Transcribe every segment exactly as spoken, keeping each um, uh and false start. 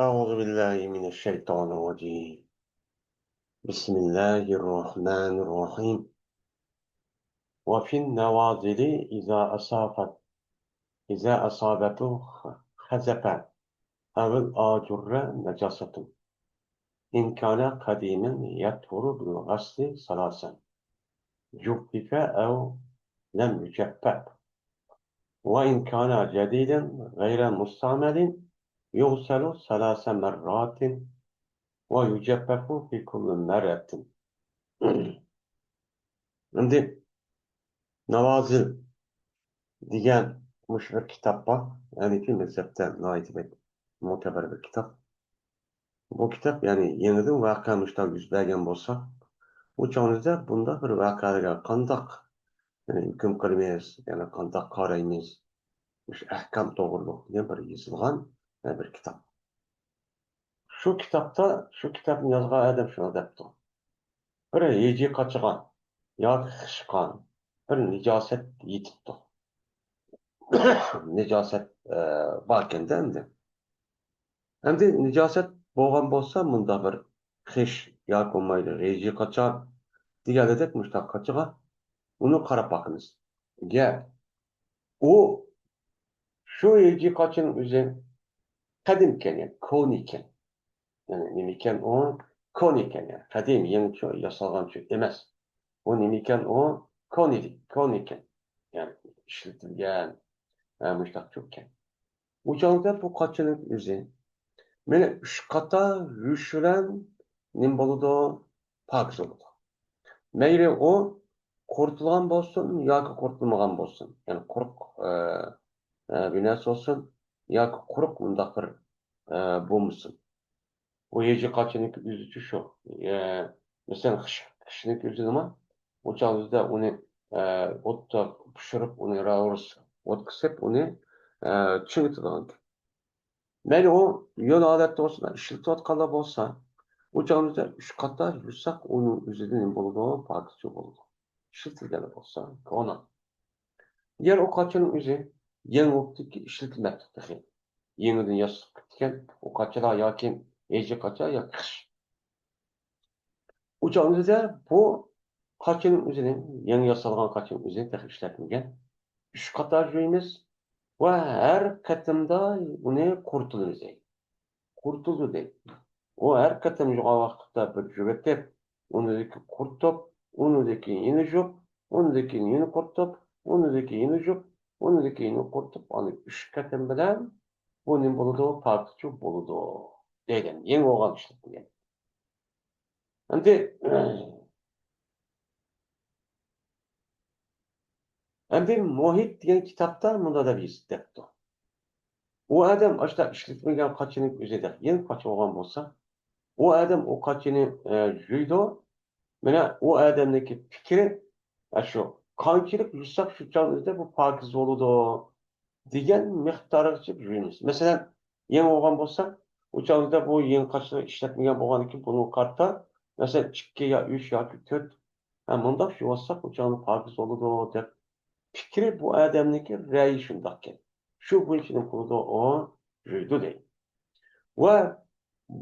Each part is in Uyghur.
أعوذ بالله من الشيطان الرجيم. بسم الله الرحمن الرحيم. وفي النوازل إذا أصابت، إذا أصابته خزفة أو الآجر نجاسة، إن كان قديما يطهر بالغسل ثلاثا، جفف أو لم يجفف، وإن كان جديدا غير مستعمل يغسل ثلاث مرات ويجفف في كل مرة. ئەمدى ناۋازىل دېگەن مۇشۇ بىر كىتاب بار. ھەنىفىي مەزھەپتە ناھايىتى بەك مۆتىبەر بىر كىتاب. بۇ كىتاب، يەنى يېڭىدىن ۋەقە مۇشۇنداق يۈز بەرگەن بولسا، ئۇ چاغدا بۇنداق بىر ۋەقەلەرگە قانداق، يەنى ھۆكۈم قىلىمىز، يەنى قانداق قارايمىز، مۇشۇ ئەھكام توغرۇلۇق دېگەن بىر يېزىلغان، يەنى بىر كىتاب. شۇ كىتابتا، شۇ كىتابنى يازغان ئادەم شۇنداق دەپتۇ. بىر ھېجى قاچىغان ياكى خىشقان بىر نىجاسەت يېتىپتۇ. نىجاسەت، ئە، باركەندە ئەمدى. ئەمدى نىجاسەت بولغان بولسا، مۇنداق بىر خىش ياكى بولمايدۇ، ھېجى قاچا دېگەندەك مۇشۇنداق قاچىغان، ئۇنى قاراپ باقىمىز. گەپ ئۇ شۇ ھېجى قاچىنىڭ ئۆزى قەدىمكەن، يەنى كونىكەن. يەنى نېمىكەن ئۇ؟ كونىكەن، يەنى قەدىم، يېڭىچە ياسالغانچە ئەمەس. ئۇ نېمىكەن ئۇ؟ كونىدى، كونىكەن. يەنى ئىشلىتىلگەن، ھە، مۇشۇنداق چۆككەن. ئۇ چاغدا بۇ قاچىنىڭ ئۆزى مانا ئۈچ قاتار يۇيۇش بىلەن نېمە بولىدۇ؟ پاكىز بولىدۇ. مەيلى ئۇ قۇرۇتۇلغان بولسۇن ياكى قۇرۇتۇلمىغان بولسۇن، يەنى قۇرۇق، ئە، ئە، بىر نەرسە بولسۇن ياكى قۇرۇق مۇنداق بىر، ئە، بولمىسۇن. ئۇ ھېجى قاچىنىڭكى ئۆزىچۇ شۇ. ئە، مەسىلەن، خىش، خىشنىڭكى ئۆزى نېمە؟ ئۇ چاغدا ئۇنى، ئە، ئوتتا پىشۇرۇپ، ئۇنى راۋۇرۇس ئوتقا سېلىپ، ئۇنى، ئە، چىڭىتىدىغان. مەيلى ئۇ يول ھالەتتە بولسۇن، ئىشلىتىۋاتقانلار بولسا، ئۇ چاغدا ئۈچ قاتار يۇساق ئۇنىڭ ئۆزىدىن نېمە بولىدۇ؟ پاكىزچۇ بولىدۇ. ئىشلىتىلگەن بولسا، كونا. يەنى ئۇ قاچىنىڭ ئۆزى يېڭى بولۇپتۇكى، ئىشلىتىلمەپتۇ تېخى. يېڭىدىن ياسىلىپ كېتىدىكەن، ئۇ قاچىلار ياكى ھېجى قاچا ياكى خىش. ئۇ چاغدا بۇ قاچىنىڭ ئۆزىنى، يېڭى ياسالغان قاچىنىڭ ئۆزىنى تېخى ئىشلەتمىگەن. ئۈچ قاتار يۇيىمىز ۋە ھەر قېتىمدا ئۇنى قۇرۇتىمىز دەيدۇ. قۇرۇتىدۇ دەيدۇ. ئۇ ھەر قېتىم يۇغان ۋاقىتتا بىر يۇۋېتىپ، ئۇنىڭدىكى قۇرۇتۇپ، ئۇنىڭدىكى يەنە يۇيۇپ، ئۇنىڭدىكى يەنە قۇرۇتۇپ، ئۇنىڭدىكى يەنە يۇيۇپ، ئۇنىڭدىكى يەنە قۇرۇتۇپ، ئاندىن ئۈچ قېتىم بىلەن بۇ نېمە بولىدۇ؟ پاكىزچۇ بولىدۇ دەيدۇ. يېڭى بولغان ئىشلىتىلگەن. ئەمدى، ئەمدى مۇھىت دېگەن كىتابتا مۇنداق دەپ يېزىپ دەپتۇ. ئۇ ئادەم ئاشۇنداق ئىشلىتىلمىگەن قاچىنىڭ ئۆزىدە يېڭى قاچا بولغان بولسا، ئۇ ئادەم ئۇ قاچىنى، ئە، يۇيىدۇ. مانا ئۇ ئادەمنىڭكى پىكرى، ئە، شۇ، قانچىلىك يۇساق شۇ چاغدا بۇ پاكىز بولىدۇ دېگەن مىقدارغىچە يۇيىمىز. مەسىلەن، يېڭى بولغان بولسا، ئۇ چاغدا بۇ يېڭى قاچىلار ئىشلەتمىگەن بولغاندىكىن بۇنىڭغا قارىتا، مەسىلەن، ئىككى يا ئۈچ ياكى تۆت، ھە، مۇنداق يۇيۇۋالساق ئۇ چاغدا پاكىز بولىدۇ دەپ پىكرى بۇ ئادەمنىڭكى رەيى شۇنداقكەن. شۇ بويىچە نېمە قىلىدۇ؟ ئۇ يۇيىدۇ دەيدۇ. ۋە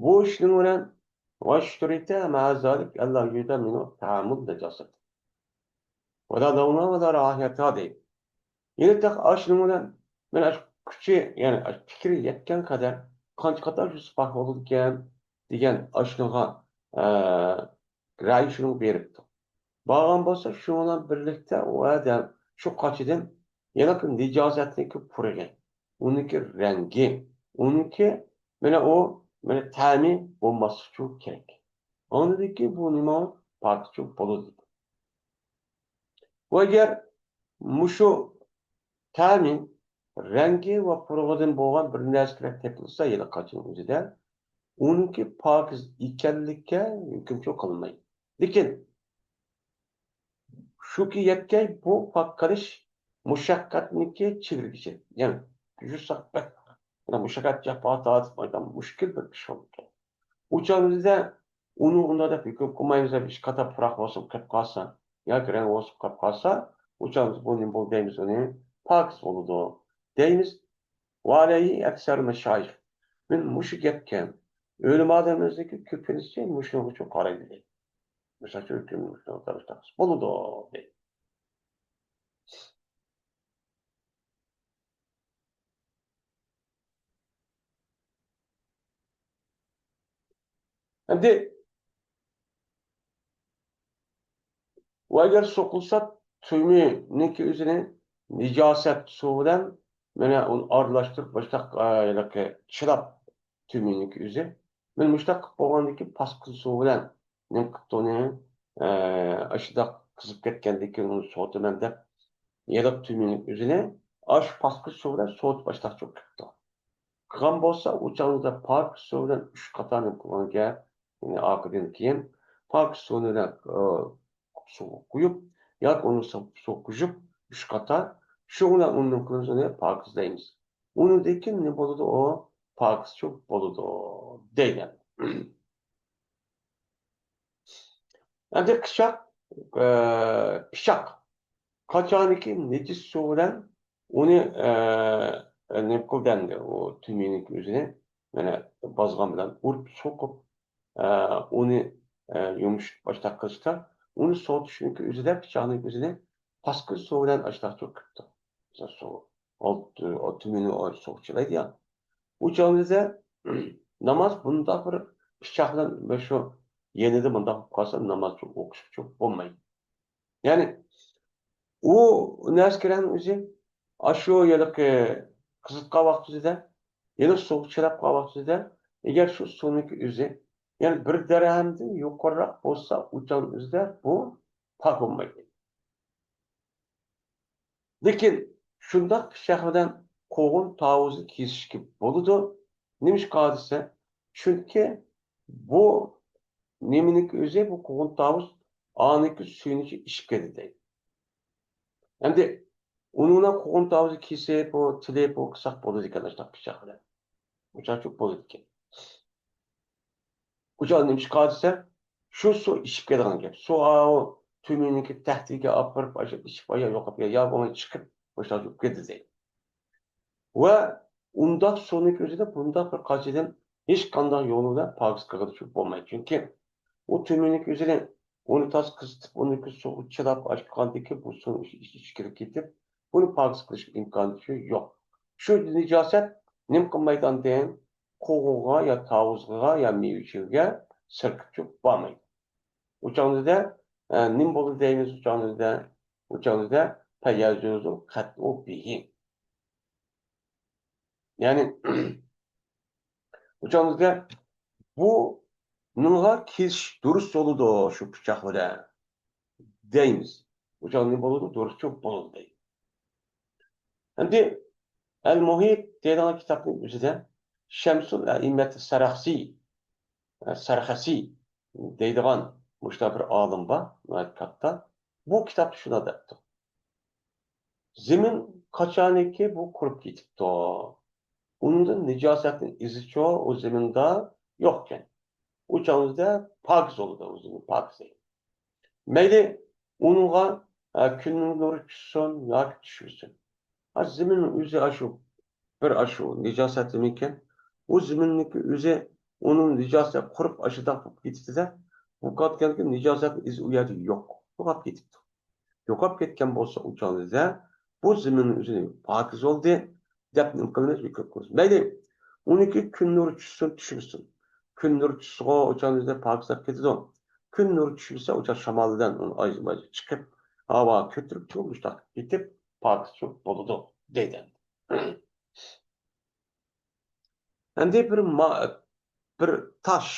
بۇ ئىشنىڭ بىلەن، واشترط مع ذلك ألا يوجد منه طعم النجاسة ولا لون ولا رائحة دەيدۇ. يەنە تېخى ئاشۇنىڭ بىلەن مانا ئاشۇ كۈچى، يەنى ئاشۇ پىكرى يەتكەن قەدەر قانچە قاتار يۇسۇپ پاك بولىدىكەن دېگەن ئاشۇنىڭغا، ئە، رەي شۇنىڭغا بېرىپتۇ. بارغان بولسا، شۇنىڭ بىلەن بىرلىكتە ئۇ ئادەم شۇ قاچىدىن يەنە نىجاسەتنىڭكى پۇرىقى، ئۇنىڭكى رەڭگى، ئۇنىڭكى مانا ئۇ، مانا تەمى بولماسلىقى كېرەك. ئاندىن كېيىن بۇ نېمە؟ پاكىزچۇ بولىدۇ. ۋە ئەگەر مۇشۇ تەمى، رەڭگى ۋە پۇرىقىدىن بولغان بىر نەرسە تېپىلسا، يەنە قاچىنىڭ ئۆزىدە ئۇنىڭكى پاكىز ئىكەنلىككە ھۆكۈمچىلىك قىلىنمايدۇ. لېكىن شۇكى يەتكەي بۇ پاك قىلىش مۇشەققەتنىڭكى چېگرىسىگىچە، يەنى يۈرسەك بەك مۇشەققەت، جاپا تارتىپ، مۇشكىل بىر ئىش بولىدىكەن. ئۇ چاغدا بىزدە ئۇنى ئۇنداق دەپ ھۆكۈم قىلمايمىز، دەپ ئىش قاتار پۇراق بولسۇن قېلىپ قالسا ياكى رەڭ بولسۇن قېلىپ قالسا، ئۇ چاغدا بۇ نېمە بولدى دەيمىز، ئۇنى پاكىز بولىدۇ دەيمىز. وعليه أكثر المشايخ. مەن مۇشۇ گەپكە، ئۆلىمالىرىمىزنىڭكى كۆپىنچىسى مۇشۇنىڭغىچۇ قارايدۇ دەيدۇ. مىسال ئۈچۈن، بولىدۇ دەيدۇ. ئەمدى ئۇ ئەگەر سوقۇلسا، تۈمىنىڭكى ئۆزىنى نىجاسەت سۇ بىلەن، مانا، ئۇنى ئارىلاشتۇرۇپ، باشلاق، ھېلىقى چىلاپ، تۈمىنىڭكى ئۆزى. مەن مۇشۇنداق قىلىپ بولغاندىن كېيىن، پاسكىل سۇ بىلەن نېمە قىپتۇ ئۇنى، ئە، ئاشۇنداق قىزىپ كەتكەندىن كېيىن ئۇنى سوۋۇتىمەن دەپ، ھېلىقى تۈمىنىڭكى ئۆزىنى ئاشۇ پاسكىل سۇ بىلەن سوۋۇتۇپ، ئاشۇنداق چوقۇپ كېتىپتۇ. قىلغان بولسا، ئۇ چاغدا پاكىز سۇ بىلەن ئۈچ قاتار نېمە قىلغان گەپ، يەنى ئارقىدىن كېيىن پاكىز سۇ بىلەن، ئى، سۇغا قۇيۇپ، ياكى ئۇنى سۇ-، سۇغا قۇيۇپ، ئۈچ قاتار، شۇ بىلەن ئۇنى نېمە قىلىمىز، ئۇنى پاكىز دەيمىز. ئۇنىڭدىن كېيىن نېمە بولىدۇ؟ ئۇ پاكىز چوقۇپ بولىدۇ، دەيدۇ. ئەمدى قىچاق، ئى، پىچاق. قاچانكى نىجىس سۇ بىلەن ئۇنى، ئە، نېمە قىلدى ئەمدى؟ ئۇ تۈمىنىڭكى ئۆزىنى، مانا، بازغان بىلەن ئۇرۇپ، سوقۇپ، ئە، ئۇنى، ئە، يۇمشىتىپ ئاشتاق قىلىشتا، ئۇنى سوۋۇتۇشنىڭكى ئۆزىدە پىچاقنىڭكى ئۆزىنى پاسكىل سۇ بىلەن ئاشتاق چوقۇپ كېتىپتۇ. مىسال، سۇ، ئالتە، تۈمىنى سوقۇپ چىلايدۇ يا. ئۇ چاغدا ناماز بۇنداق بىر پىچاق بىلەن مۇشۇ يېنىدا مۇنداق بولۇپ قالسا، ناماز ئوقۇشقا بولمايدۇ. يەنى ئۇ نەرسە كېرەكنىڭ ئۆزى، ئاشۇ ھېلىقى قىزىتقان ۋاقتىدا، ھېلىقى سۇغا چىلاپ قالغان ۋاقتىدا، ئەگەر شۇ سۇنىڭكى ئۆزى، يەنى بىر دەرھەمدىن يۇقىرىراق بولسا، ئۇ چاغنىڭ ئۆزىدە بۇ پاك بولمايدۇ. لېكىن شۇنداق پىچاق بىلەن قوغۇن تاۋۇزنى كېسىشكە بولىدۇ. نېمىشقا دېسە، چۈنكى بۇ نېمىنىڭكى ئۆزى، بۇ قوغۇن تاۋۇز ئانىڭكى سۈيىنى ئىچىپ كەتتى دەيدۇ. ئەمدى ئۇنىڭ بىلەن قوغۇن تاۋۇزنى كېسىپ، بۇ تىلىپ، بۇ قىلساق بولىدىكەن، ئاشۇنداق پىچاق بىلەن. ئۇچاچۇق بولىدىكەن. ئۇچاق نېمە ئىش قىلار دېسە، شۇ سۇ ئىچىپ كېتىدىغان گەپ. سۇ ئاۋۇ تۈمىنىڭكى تەختىگە ئاپىرىپ، ئاشۇ ئىچىپ، ئايا يوقاپ كېتىدۇ، يا بولمىسا چىقىپ، باشقا يوقاپ كېتىدۇ دەيدۇ. ۋە ئۇنداق سۇنىڭكى ئۆزىدە بۇنداق بىر قاچىدىن ھېچقانداق يول بىلەن پاكىز قىلغىلى بولمايدۇ. چۈنكى ئۇ تۈمىنىڭكى ئۆزىنى ئۇنى تاس قىزىتىپ، ئۇنى سۇغا چىلاپ ئاشقاندىن كېيىن، بۇ سۇنىڭ ئىچ-، ئىچ-، ئىچكىرى كېتىپ، بۇنى پاكىز قىلىش ئىمكانىيىتى يوق. شۇ نىجاسەت نېمە قىلمايدۇ ئاندىن؟ قوغۇنغا يا تاۋۇزغا يا مېۋە-چېۋىگە سىرقىپ چۈشۈپ بارمايدۇ. ئۇ چاغدا، ئە، نېمە بولدى دەيمىز ئۇ چاغدا؟ ئۇ چاغدا فيجوز القطع به. يەنى، ئۇ چاغدا بۇنىڭغا كېسىش دۇرۇس بولىدۇ شۇ پىچاق بىلەن دەيمىز. ئۇ چاغدا نېمە بولىدۇ؟ دۇرۇس چوقۇپ بولىدۇ دەيدۇ. ئەمدى ئەل مۇھىت دەيدىغان كىتابنىڭ ئۆزىدە شەمسۇل ئەئىممەت سەرەخسى، سەرخەسى دەيدىغان مۇشۇنداق بىر ئالىم بار، ناھايىتى كاتتا. بۇ كىتابتا شۇنداق دەپتۇ. زېمىن قاچانكى بۇ قۇرۇپ كېتىپتۇ، ئۇنىڭدىن نىجاسەتنىڭ ئىزىچۇ ئۇ زېمىندا يوقكەن. ئۇ چاغدا پاكىز بولىدۇ، ئۇ زېمىن پاكىز. مەيلى ئۇنىڭغا، ئە، كۈننىڭ نۇرى چۈشسۇن ياكى چۈشمىسۇن. ھە، زېمىننىڭ ئۆزى ئاشۇ، بىر ئاشۇ نىجاسەتمىكەن؟ ئۇ زېمىننىڭكى ئۆزى ئۇنىڭ نىجاسەت قۇرۇپ ئاشۇنداق بولۇپ كېتىپتۇ-دە. بولۇپ كەتكەندىكىن نىجاسەتنىڭ ئىزى ئۇ يەردە يوق. يوقاپ كېتىپتۇ. يوقاپ كەتكەن بولسا ئۇ چاغدا بۇ زېمىننىڭ ئۆزى پاكىز بولدى دەپ نېمە قىلىمىز؟ ھۆكۈم قىلىمىز. مەيلى، ئۇنىڭكى كۈن نۇرى چۈشسۇن، چۈشمىسۇن. كۈن نۇرى چۈشسىغۇ ئۇ چاغدا پاكىزلاپ كېتىدۇ. كۈن نۇرى چۈشمىسە، ئۇ چاغ شامال بىلەن ئۇنى ئايزىمايزا چىقىپ، ھاۋاغا كۆتۈرۈپ، مۇشۇنداق كېتىپ، پاكىز چوقۇپ بولىدۇ، دەيدۇ. ئەمدى بىر ما-، بىر تاش.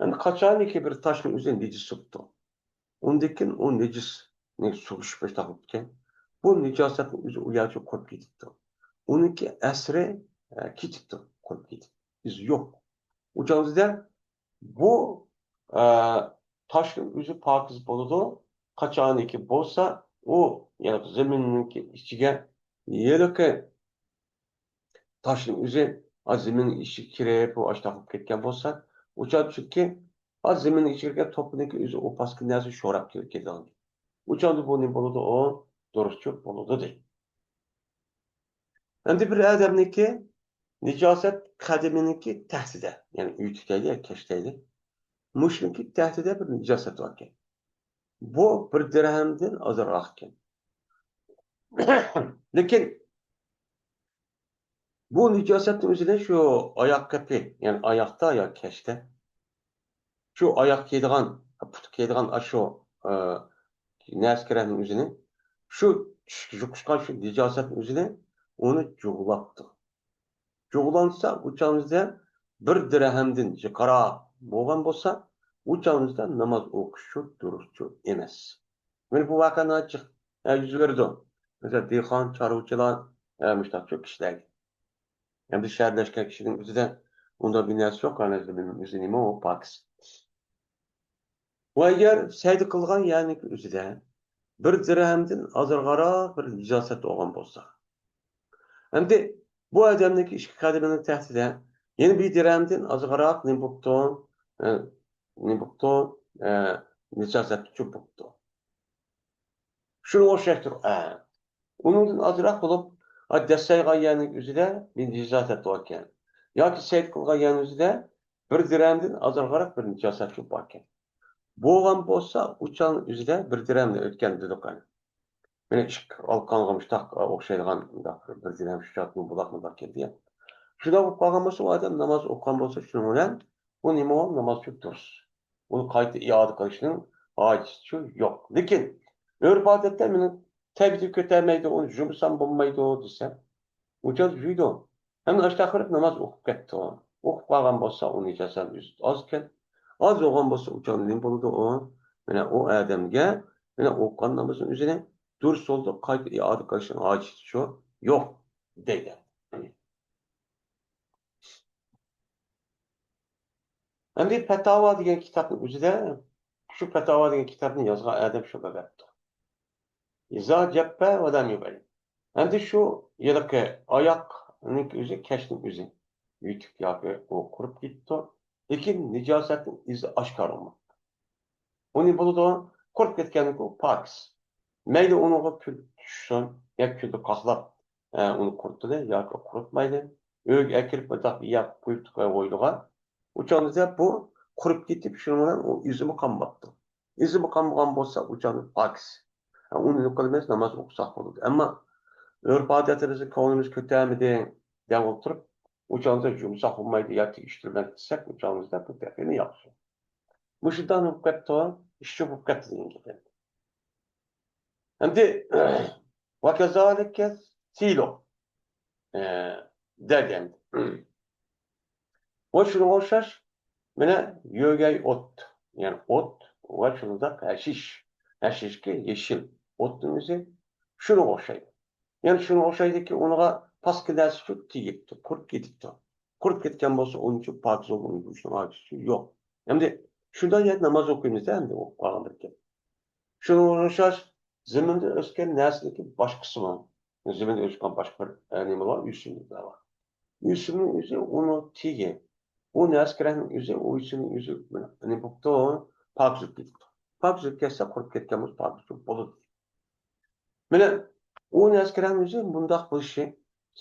ئەمدى قاچانكى بىر تاشنىڭ ئۆزى نىجىس بوپتۇ. ئۇندىن كېيىن ئۇ نىجىسنى سۇغا چۈشۈپ بولۇپكەن. بۇ نىجاسەتنىڭ ئۆزى ئۇ يەرچە قۇرۇپ كېتىپتۇ. ئۇنىڭكى ئەسرى، ئە، كېتىپتۇ، قۇرۇپ كېتىپ. ئىزى يوق. ئۇ چاغدا بۇ، ئە، تاشنىڭ ئۆزى پاكىز بولىدۇ. قاچانكى بولسا، ئۇ، يەنى زېمىننىڭكى ئىچىگە ھېلىقى تاشنىڭ ئۆزى، ئا، زېمىننىڭ ئىچىگە كىرىپ، ئۇ ئاشتاق بولۇپ كەتكەن بولسا، ئۇ چاغدا چۈنكى، ئا، زېمىننىڭ ئىچىگە كىرگەن توپىنىڭكى ئۆزى ئۇ پاسكىل نەرسە شوراپ كىرىپ كېتىدىغان. ئۇ چاغدا بۇ نېمە بولىدۇ؟ ئۇ دۇرۇس چوقۇپ بولىدۇ، دەيدۇ. ئەمدى بىر ئادەمنىڭكى نىجاسەت قەدىمىنىڭكى تەھتىدە، يەنى ئۆي تىكەيلى ياكى كەش تىكەيلى، مۇشۇنىڭكى تەھتىدە بىر نىجاسەت باركەن. بۇ بىر دىرھەمدىن ئازراق ئىكەن. لېكىن بۇ نىجاسەتنىڭ ئۆزىدە شۇ ئاياق قېپى، يەنى ئاياقتا ياكى كەشتە، شۇ ئاياق كىيىدىغان، پۇت كىيىدىغان ئاشۇ، ئە، نەرسە-كېرەكنىڭ ئۆزىنى، شۇ چۈشكە يۇقۇشقان شۇ نىجاسەتنىڭ ئۆزىنى ئۇنى جۇغلاپتۇ. جۇغلانسا، ئۇ چاغىمىزدا بىر دىرھەمدىن جىقراق بولغان بولسا، ئۇ چاغىمىزدا ناماز ئوقۇشچۇ دۇرۇسچۇ ئەمەس. مانا بۇ ۋەقە ناھايىتى جىق، ئە، يۈز بېرىدۇ. مەسىلەن، دېھقان، چارۋىچىلار، ئە، مۇشۇنداق كىشىلەرگە. ئەمدى شەھەرلەشكەن كىشىنىڭ ئۆزىدە ئۇنداق بىر نەرسە يوق، ئەنە ئۆزى نېمە ئۇ پاكىز. ۋە ئەگەر سەيدە قىلغان يەرنىڭ ئۆزىدە بىر دىرھەمدىن ئازراقراق بىر نىجاسەت بولغان بولسا، ئەمدى بۇ ئادەمنىڭكى ئىككى قەدىمىنىڭ تەھتىدە يەنە بىر دىرھەمدىن ئازراقراق نېمە بوپتۇ؟ ئە، نېمە بوپتۇ؟ ئە، نىجاسەتچۇ بوپتۇ. شۇنىڭغا ئوخشاشتۇر. ئە، ئۇنىڭدىن ئازراق بولۇپ، ئا، دەسسەيغان يەرنىڭ ئۆزىدە بىر نىجاسەت باركەن. ياكى سەيدە قىلغان يەرنىڭ ئۆزىدە بىر دىرھەمدىن ئازراقراق بىر نىجاسەتچۇ باركەن. بولغان بولسا، ئۇ چاغنىڭ ئۆزىدە بىر دىرھەمدىن ئۆتكەن دېدۇق ئەنە. مانا ئىككى ئالقانغا مۇشتاق ئوخشايدىغان مۇنداق بىر دىرھەم شۇ چاغدىمۇ بۇلاقمۇ بار كەلدى. شۇنداق بولۇپ قالغان بولسا، ئۇ ئادەم ناماز ئوقۇغان بولسا، شۇنىڭ بىلەن بۇ نېمە بولغان؟ نامازچۇ دۇرۇس. ئۇنى قايتا ئىئادە قىلىشنىڭ ھاجىتىچۇ يوق. لېكىن ئۆرپ-ئادەتتە مېنىڭ تەبىئىتىم كۆتەرمەيدۇ، ئۇنى يۇمىسام بولمايدۇ دېسە، ئۇ چاغدا يۇيىدۇ. ھەم ئاشۇنداق قىلىپ ناماز ئوقۇپ كەتتى. ئوقۇپ قالغان بولسا، ئۇنى ياسام ئاز ئىكەن. ئاز بولغان بولسا، ئۇ چاغدا نېمە بولىدۇ ئۇ؟ مانا ئۇ ئادەمگە، مانا ئوقۇغان نامىزىنىڭ ئۆزىنى دۇرۇس يولدا قايتا ئىئادە قىلىشنىڭ ھاجىتى شۇ يوق دەيدۇ. ئەمدى پەتاۋا دېگەن كىتابنىڭ ئۆزىدە، شۇ پەتاۋا دېگەن كىتابنى يازغان ئادەم شۇنداق دەپتۇ. ئىزا جەپپە ۋە لەم يۇبەييىن. ئەمدى شۇ ھېلىقى ئاياقنىڭ ئۆزى، كەشنىڭ ئۆزى يىرتىق ياكى ئۇ قۇرۇپ كېتىپتۇ. لېكىن نىجاسەتنىڭ ئىزى ئاشكارىلانماپتۇ. ئۇ نېمە بولىدۇ؟ قۇرۇپ كەتكەندىن كېيىن ئۇ پاكىز. مەيلى ئۇنىڭغا كۈن چۈشسۇن ياكى كۈندە قاقلاپ، ئە، ئۇنى قۇرۇتىلى ياكى قۇرۇتمايلى. ئۆيگە ئەكىرىپ مۇنداق بىر يەرگە قويۇپتۇق ھويلىغا. ئۇ چاغدا بۇ قۇرۇپ كېتىپ، شۇنىڭ بىلەن ئۇ ئىزىمۇ قالماپتۇ. ئىزىمۇ قالمىغان بولسا، ئۇ چاغدا پاكىز. ھە، ئۇنى نېمە قىلىمىز؟ ناماز ئوقۇساق بولىدۇ. ئەمما ئۆرپ-ئادەتلىرىمىزنى كۆڭلىمىز كۆتەرمىدى دەپ ئولتۇرۇپ، ئۇ چاغدا يۇمىساق بولمايدۇ ياكى ئىشتىرىمەن دېسەك، ئۇ چاغىمىزدا بۇ تېخىمۇ ياخشى. مۇشۇنداق بولۇپ كەتتى، ئىشچى بولۇپ كەتتى دېگەن گەپ ئەمدى. ئەمدى، ۋەكەزالىكە سىلۇ، ئە، دېگەن. ۋە شۇنىڭغا ئوخشاش، مانا، يۆگەي ئوت، يەنى ئوت ۋە شۇنداق ھەشىش، ھەشىشكە يېشىل ئوتنىڭ ئۆزى شۇنىڭغا ئوخشايدۇ. يەنى شۇنىڭغا ئوخشايدۇكى، ئۇنىڭغا پاسكىنا نەرسىچۇ تېگىپتۇ، قۇرۇپ كېتىپتۇ. قۇرۇپ كەتكەن بولسا، ئۇنىڭچۇ پاكىز بولۇپ، ئۇنى يۇيۇشنىڭ ھاجىتى يوق. ئەمدى شۇنداق يەردە ناماز ئوقۇيمىز-دە، ئەمدى ئوقۇپ قالغان بىر گەپ. شۇنىڭغا ئوخشاش زېمىندا ئۆسكەن نەرسىنىڭكى باشقىسىمۇ، زېمىندا ئۆسكەن باشقا بىر، ئە، نېمە بار؟ ئۆسۈملۈكلەر بار. ئۆسۈمنىڭ ئۆزى ئۇنىڭ تېگى. ئۇ نەرسە كېرەكنىڭ ئۆزى، ئۇ ئۆسۈمنىڭ ئۆزى نېمە بوپتۇ؟ پاكىز بولۇپ كېتىپتۇ. پاكىز بولۇپ كەتسە، قۇرۇپ كەتكەن بولسا، پاكىز بولىدۇ. مانا ئۇ نەرسە كېرەكنىڭ ئۆزى مۇنداق بولۇشى،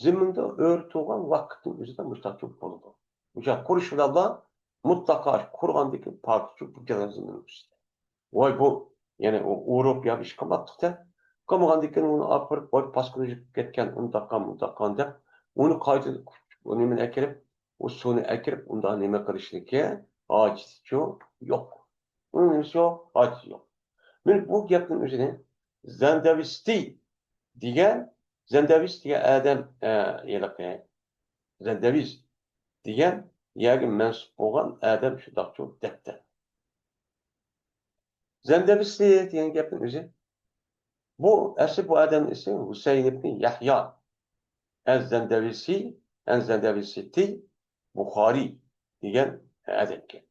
زېمىندا ئۆرە تۇرغان ۋاقىتنىڭ ئۆزىدە مۇشۇنداق بولىدۇ. مۇشۇ قۇرۇش بىلەنلا مۇتلەقا قۇرغاندىن كېيىن پاكىز بولۇپ كېتىدۇ زېمىننىڭ ئۈستىدە. ۋاي، بۇ يەنە ئۇ ئۇرۇپ يا ئىش قىلماپتۇق-دە. قىلمىغاندىن كېيىن ئۇنى ئاپىرىپ، ۋاي، پاسكىنا يۇيۇپ كەتكەن، ئۇنداققان، مۇنداققان دەپ، ئۇنى قايتا ئۇ نېمىنى ئەكىرىپ، ئۇ سۇنى ئەكىرىپ، ئۇنداق نېمە قىلىشنىكى ھاجىتىچۇ يوق. ئۇنىڭ نېمىسى يوق؟ ھاجىتى يوق. مانا بۇ گەپنىڭ ئۆزىنى زەندەۋىستى دېگەن، زەندەۋىس دېگەن ئادەم، ئە، ھېلىقى زەندەۋىز دېگەن يەرگە مەنسۇپ بولغان ئادەم شۇنداقچۇ دەپتۇ. زەندەۋىسى دېگەن گەپنىڭ ئۆزى، بۇ ئەسلى بۇ ئادەمنىڭ ئىسمى ھۈسەيىن ئىبنى يەھيا ئەز-زەندەۋىسى، ئەز-زەندەۋىسىتى بۇخارى دېگەن ئادەمكەن.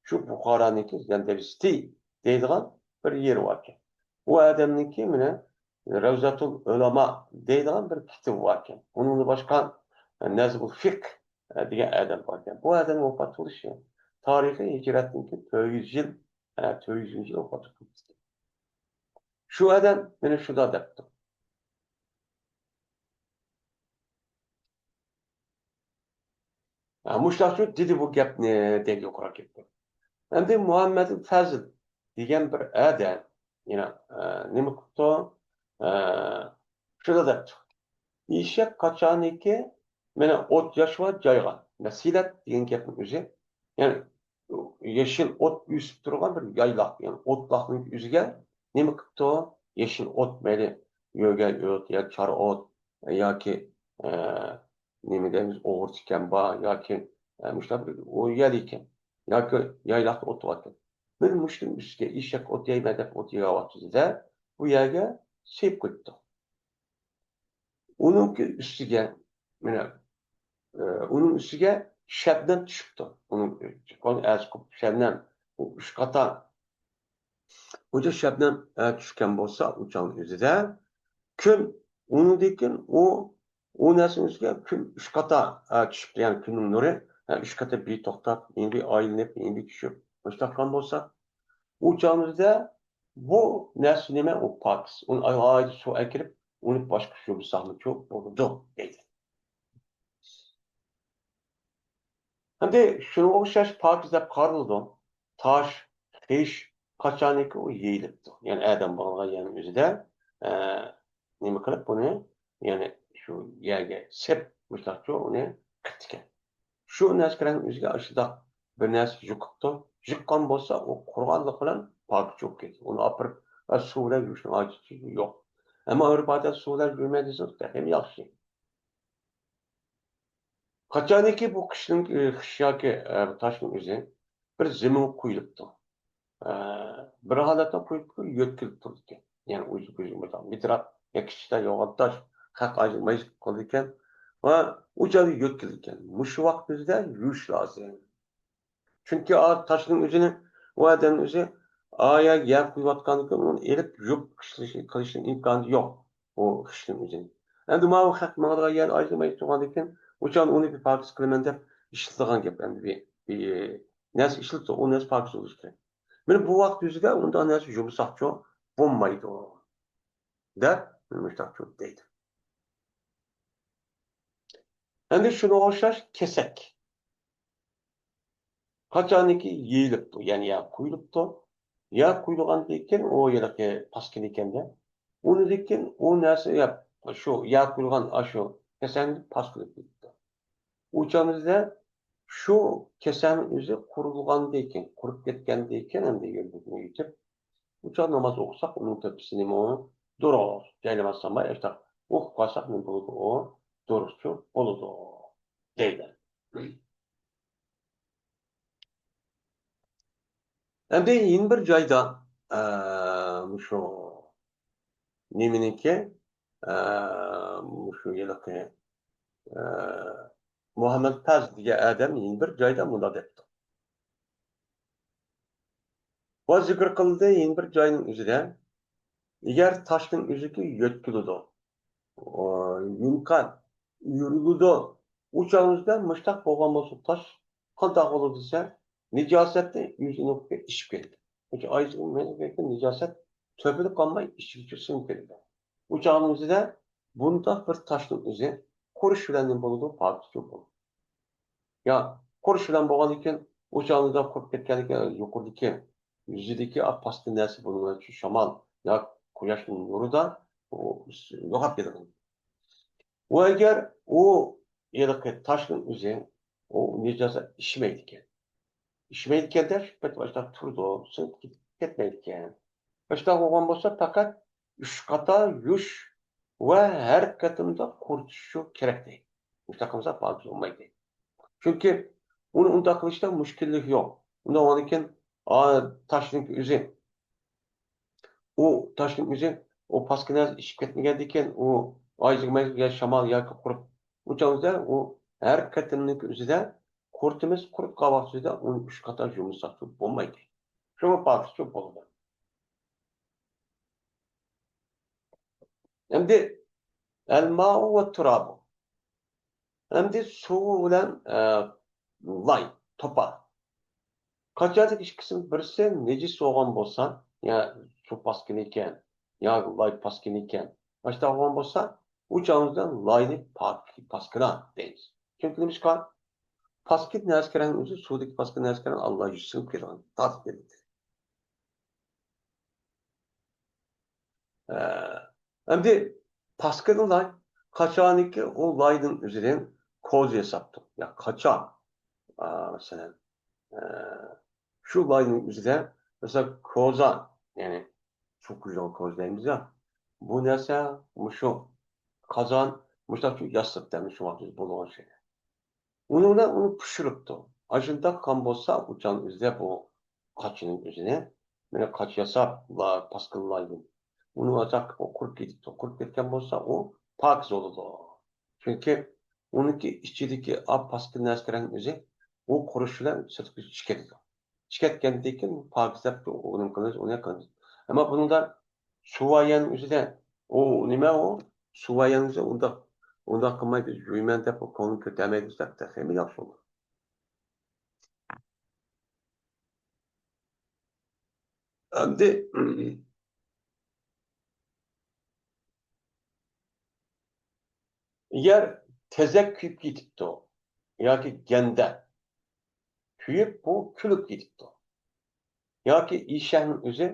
شۇ بۇخارانىڭكى زەندەۋىستى دەيدىغان بىر يېرى باركەن. بۇ ئادەمنىڭكى مانا رەۋزەتۇل ئۆلەما دەيدىغان بىر كىتابى باركەن. ئۇنىڭدىن باشقا نەزمۇل فىقھ دېگەن ئادەم باركەن. بۇ ئادەم ۋاپات بولۇشى تارىخى ھىجرەتتىن كېيىن تۆت يۈز يىل، ھە، تۆت يۈزىنچى يىل ۋاپات بولۇپتۇ. شۇ ئادەم مانا شۇنداق دەپتۇ. ھە، مۇشۇلارچۇ دېدى بۇ گەپنى دەيدۇ يۇقىرىقى گەپنى. ئەمدى مۇھەممەد فەزىل دېگەن بىر ئادەم يەنە، ئە، نېمە قىپتۇ؟ ئە، شۇنداق دەپتۇ. ئېشەك قاچانكى، مانا، ئوت ياشىۋا جايغا نەسىلەت دېگەن گەپنىڭ ئۆزى، يەنى يېشىل ئوت ئۆسۈپ تۇرغان بىر يايلاق، يەنى ئوتلاقنىڭ ئۆزىگە نېمە قىپتۇ؟ يېشىل ئوت، مەيلى يۆگەي ئوت يا چار ئوت ياكى، ئە، نېمە دەيمىز، ئوغۇر تىكەن بار ياكى، ئە، مۇشۇنداق بىر ئۇ يەر ئىكەن. ياكى يايلاقتا ئوت باركەن. بىر مۇشتنىڭ ئۈستىگە ئېشەك ئوت يەيمەن دەپ ئوت يەيۋاتىدۇ-دە، بۇ يەرگە سېلىپ قويۇپتۇ. ئۇنىڭكى ئۈستىگە، مانا، ئە، ئۇنىڭ ئۈستىگە شەبنەم چۈشۈپتۇ. ئۇنىڭ ئەرز قوپۇپ شەبنەم، بۇ ئۈچ قاتا ئۇچا شەبنەم، ئە، چۈشكەن بولسا، ئۇ چاغنىڭ ئۆزىدە كۈن، ئۇنىڭدىن كېيىن ئۇ، ئۇ نەرسىنىڭ ئۈستىگە كۈن ئۈچ قاتا، ئە، چۈشۈپتۇ، يەنى كۈننىڭ نۇرى، ئە، ئۈچ قاتا بىر توختاپ، يەنە بىر ئايلىنىپ، يەنە بىر چۈشۈپ، مۇشۇنداق قىلغان بولسا، ئۇ چاغىمىزدا بۇ نەرسە نېمە؟ ئۇ پاكىز. ئۇنى ئالاھىدە سۇ ئەكىرىپ، ئۇنى باشقا سۇ بۇساقمىچۇ بولىدۇ، دەيدۇ. ئەمدى شۇنىڭغا ئوخشاش پاكىز دەپ قارىلىدۇ. تاش، خىش قاچانكى ئۇ يېيىلىپتۇ. يەنى ئادەم بولغان يەرنىڭ ئۆزىدە، ئە، نېمە قىلىپ بۇنى، يەنى شۇ يەرگە سېپ، مۇشۇنداقچۇ ئۇنى قىپتىكەن. شۇ نەرسىلەرنىڭ ئۆزىگە ئاشۇنداق بىر نەرسە يۇقۇپتۇ. يۇققان بولسا، ئۇ قۇرۇغانلىق بىلەن پاكىز چۈشۈپ كېتىدۇ. ئۇنى ئاپىرىپ، ئە، سۇ بىلەن يۇيۇشنىڭ ھاجىتى يوق. ئەمما ئۆرپ ئادەت سۇ بىلەن يۇيماي دېسە، تېخىمۇ ياخشى. قاچانكى بۇ قىشنىڭ، ئى، خىش ياكى، ئە، تاشنىڭ ئۆزى بىر زېمىنغا قويۇلۇپتۇ. ئە، بىر ھالەتتە قويۇپ يۆتكىلىپ تۇرىدىكەن. يەنى ئۆزى كۆزى مىدراق يا كىچىكتە يوغان تاش خەق ئايدىن مايسىپ قالىدىكەن ۋە ئۇ جايدا يۆتكىلىدىكەن. مۇشۇ ۋاقىت ئۆزىدە يۇيۇش لازىم. چۈنكى ئا تاشنىڭ ئۆزىنى، ئۇ ئادەمنىڭ ئۆزى ئايا يەر قۇيۇۋاتقاندىكىن ئۇنى ئېلىپ يۇيۇپ قىلىشنىڭ ئىمكانى يوق. ئۇ خىشنىڭ ئۆزىنى. ئەمدى ماۋۇ خەق ماڭىدىغان يەر ئايرىلماي تۇرغاندىكىن، ئۇ چاغدا ئۇنى بىر پاكىز قىلىمەن دەپ ئىشلىتىدىغان گەپ. ئەمدى بىر، بىر نەرسە ئىشلىتىدۇ، ئۇ نەرسە پاكىز بولۇشى كېرەك. مانا بۇ ۋاقىت يۈزىدە ئۇنداق نەرسە يۇمىساقچۇ بولمايدۇ، دەپ مۇشۇنداقچۇ دەيدۇ. ئەمدى شۇنىڭغا ئوخشاش كېسەك. قاچانكى يېيىلىپتۇ، يەنى يەر قۇيۇلۇپتۇ. يەر قۇيۇلغاندىن كېيىن ئۇ ھېلىقى پاسكىنا ئىكەندە، ئۇنىڭدىن كېيىن ئۇ نەرسە، يا، شۇ يەر قۇيۇلغان ئاشۇ كېسەكنى پاس قىلىپ كېتىپتۇ. ئۇ چاغىمىزدا شۇ كېسەكنىڭ ئۆزى قۇرۇلغاندىن كېيىن، قۇرۇپ كەتكەندىن كېيىن ئەمدى يۈرگۈزمە يېتىپ، ئۇ چاغ ناماز ئوقۇساق، ئۇنىڭ تۆپىسىنى دۇرۇس جايلىماس سالماي، ئاشۇنداق ئوقۇپ قالساق، نېمە بولىدۇ؟ ئۇ دۇرۇسچۇ بولىدۇ، دەيدۇ. ئەمدى يەنە بىر جايدا، ئە، مۇشۇ نېمىنىڭكى، ئە، مۇشۇ ھېلىقى، ئە، مۇھەممەد پەز دېگەن ئادەم يەنە بىر جايدا مۇنداق دەپتۇ. ۋە زىكىر قىلدى يەنە بىر جاينىڭ ئۆزىدە، ئەگەر تاشنىڭ ئۆزىكى يۆتكىلىدۇ، ئۇ، يۇمىقار، يۇرۇلىدۇ. ئۇ چاغىمىزدا مۇشتاق بولغان بولسا تاش قانداق بولىدۇ دېسە، نىجاسەتنى ئۆزىنىڭكىگە ئىچىپ كېتىدۇ. چۈنكى ئايسىز نىجاسەت تۆپىدە قالماي ئىچىگىچە سىڭىپ كېتىدۇ. ئۇ چاغىمىزدا بۇنداق بىر تاشنىڭ ئۆزى قۇرۇش بىلەن نېمە بولىدۇ؟ پاكىز بولىدۇ. يا قۇرۇش بىلەن بولغاندىكىن، ئۇ چاغىمىزدا قۇرۇپ كەتكەندىكىن يۇقىرىدىكى يۈزىدىكى ئاق پاسكىنا نەرسە بۇنىڭ بىلەن شامال يا قۇياشنىڭ نۇرىدا ئۇ يوقاپ كېتىدۇ. ئۇ ئەگەر ئۇ ھېلىقى تاشنىڭ ئۆزى، ئۇ نىجاسەت ئىشمەيدىكەن. ئىشمەيدىكەندە، شۇ پەت ئاشۇنداق تۇرىدۇ، سىڭىپ كېتىپ كەتمەيدىكەن. ئاشۇنداق بولغان بولسا، پەقەت ئۈچ قاتا يۇيۇش ۋە ھەر قېتىمدا قۇرۇتۇشى كېرەك دەيدۇ. مۇشۇنداق قىلمىسا، پاكىز بولمايدۇ. چۈنكى ئۇنى ئۇنداق قىلىشتا مۈشكۈللۈك يوق. ئۇنداق بولغاندىكىن، ئا، تاشنىڭ ئۆزى، ئۇ تاشنىڭ ئۆزى، ئۇ پاسكىنا ئىچىپ كەتمىگەندىكىن، ئۇ ئايزىغا مايزىغا شامال ياكى قۇرۇپ، ئۇ چاغدا ئۇ ھەر قېتىمنىڭ ئۆزىدە قۇرۇتىمىز، قۇرۇپ قالغان ئۈستىدە ئۇنى ئۈچ قاتا يۇمىساقچۇ بولمايدۇ. شۇڭا پاكىزچۇ بولىدۇ. ئەمدى ئەلمائۇ ۋە تۇرابۇ. ئەمدى سۇ بىلەن، ئە، لاي، توپا. قاچانكى ئىككىسىنىڭ بىرسى نىجىس بولغان بولسا، يا سۇ پاسكىنا ئىكەن، يا لاي پاسكىنا ئىكەن، ئاشۇنداق بولغان بولسا، ئۇ چاغىمىزدا لاينى پاك، پاسكىنا دەيمىز. چۈنكى نېمىشقا؟ پاسكىنا نەرسىگە كىرگەن ئۆزى، سۇدىكى پاسكىنا نەرسىگە كىرگەن ئاللا يۈز سىڭىپ كېتىدىغان، تارتىپ كېتىدۇ. ئە، ئەمدى پاسكىنا لاي، قاچانكى ئۇ لاينىڭ ئۆزىدىن كوزا ياساپتۇ. يا قاچا، ئا، مەسىلەن، ئە، شۇ لاينىڭ ئۆزىدە، مەسىلەن، كوزا، يەنى سۇ قۇيىدىغان كوزا دەيمىز يا. بۇ نەرسە، مۇشۇ قازان، مۇشۇنداق ياسىلىپتۇ، مۇشۇ ۋاقىتتا بولىدىغان شەي. ئۇنىڭ بىلەن ئۇنى پىشۇرۇپتۇ. ئاشۇنداق قىلغان بولسا، ئۇ چاغنىڭ ئۆزىدە بۇ قاچىنىڭ ئۆزىنى، مانا قاچا ياساپ، لا، پاسكىنا لايدىن. ئۇنى ئازراق قۇرۇپ كېتىپتۇ. قۇرۇپ كەتكەن بولسا، ئۇ پاكىز بولىدۇ. چۈنكى ئۇنىڭكى ئىچىدىكى ئا پاسكىنا نەرسىلەرنىڭ ئۆزى ئۇ قۇرۇش بىلەن سىرتقا چىقىدۇ. چىقىۋەتكەندىن كېيىن پاكىز دەپ ئۇنى قىلىمىز، ئۇنى قىلىمىز. ئەمما بۇنىڭدا سۇۋايەن ئۆزىدە، ئۇ نېمە ئۇ؟ سۇۋايەن ئۆزى ئۇنداق، ئۇنداق قىلماي بىز يۇيىمەن دەپ ئۇ كۆڭۈل كۆتەرمەيدۇ دېسەك، تېخىمۇ ياخشى بولىدۇ. ئەمدى ئەگەر تېزەك كۆيۈپ كېتىپتۇ ياكى گەندە كۆيۈپ، بۇ كۈلۈپ كېتىپتۇ. ياكى ئېشەكنىڭ ئۆزى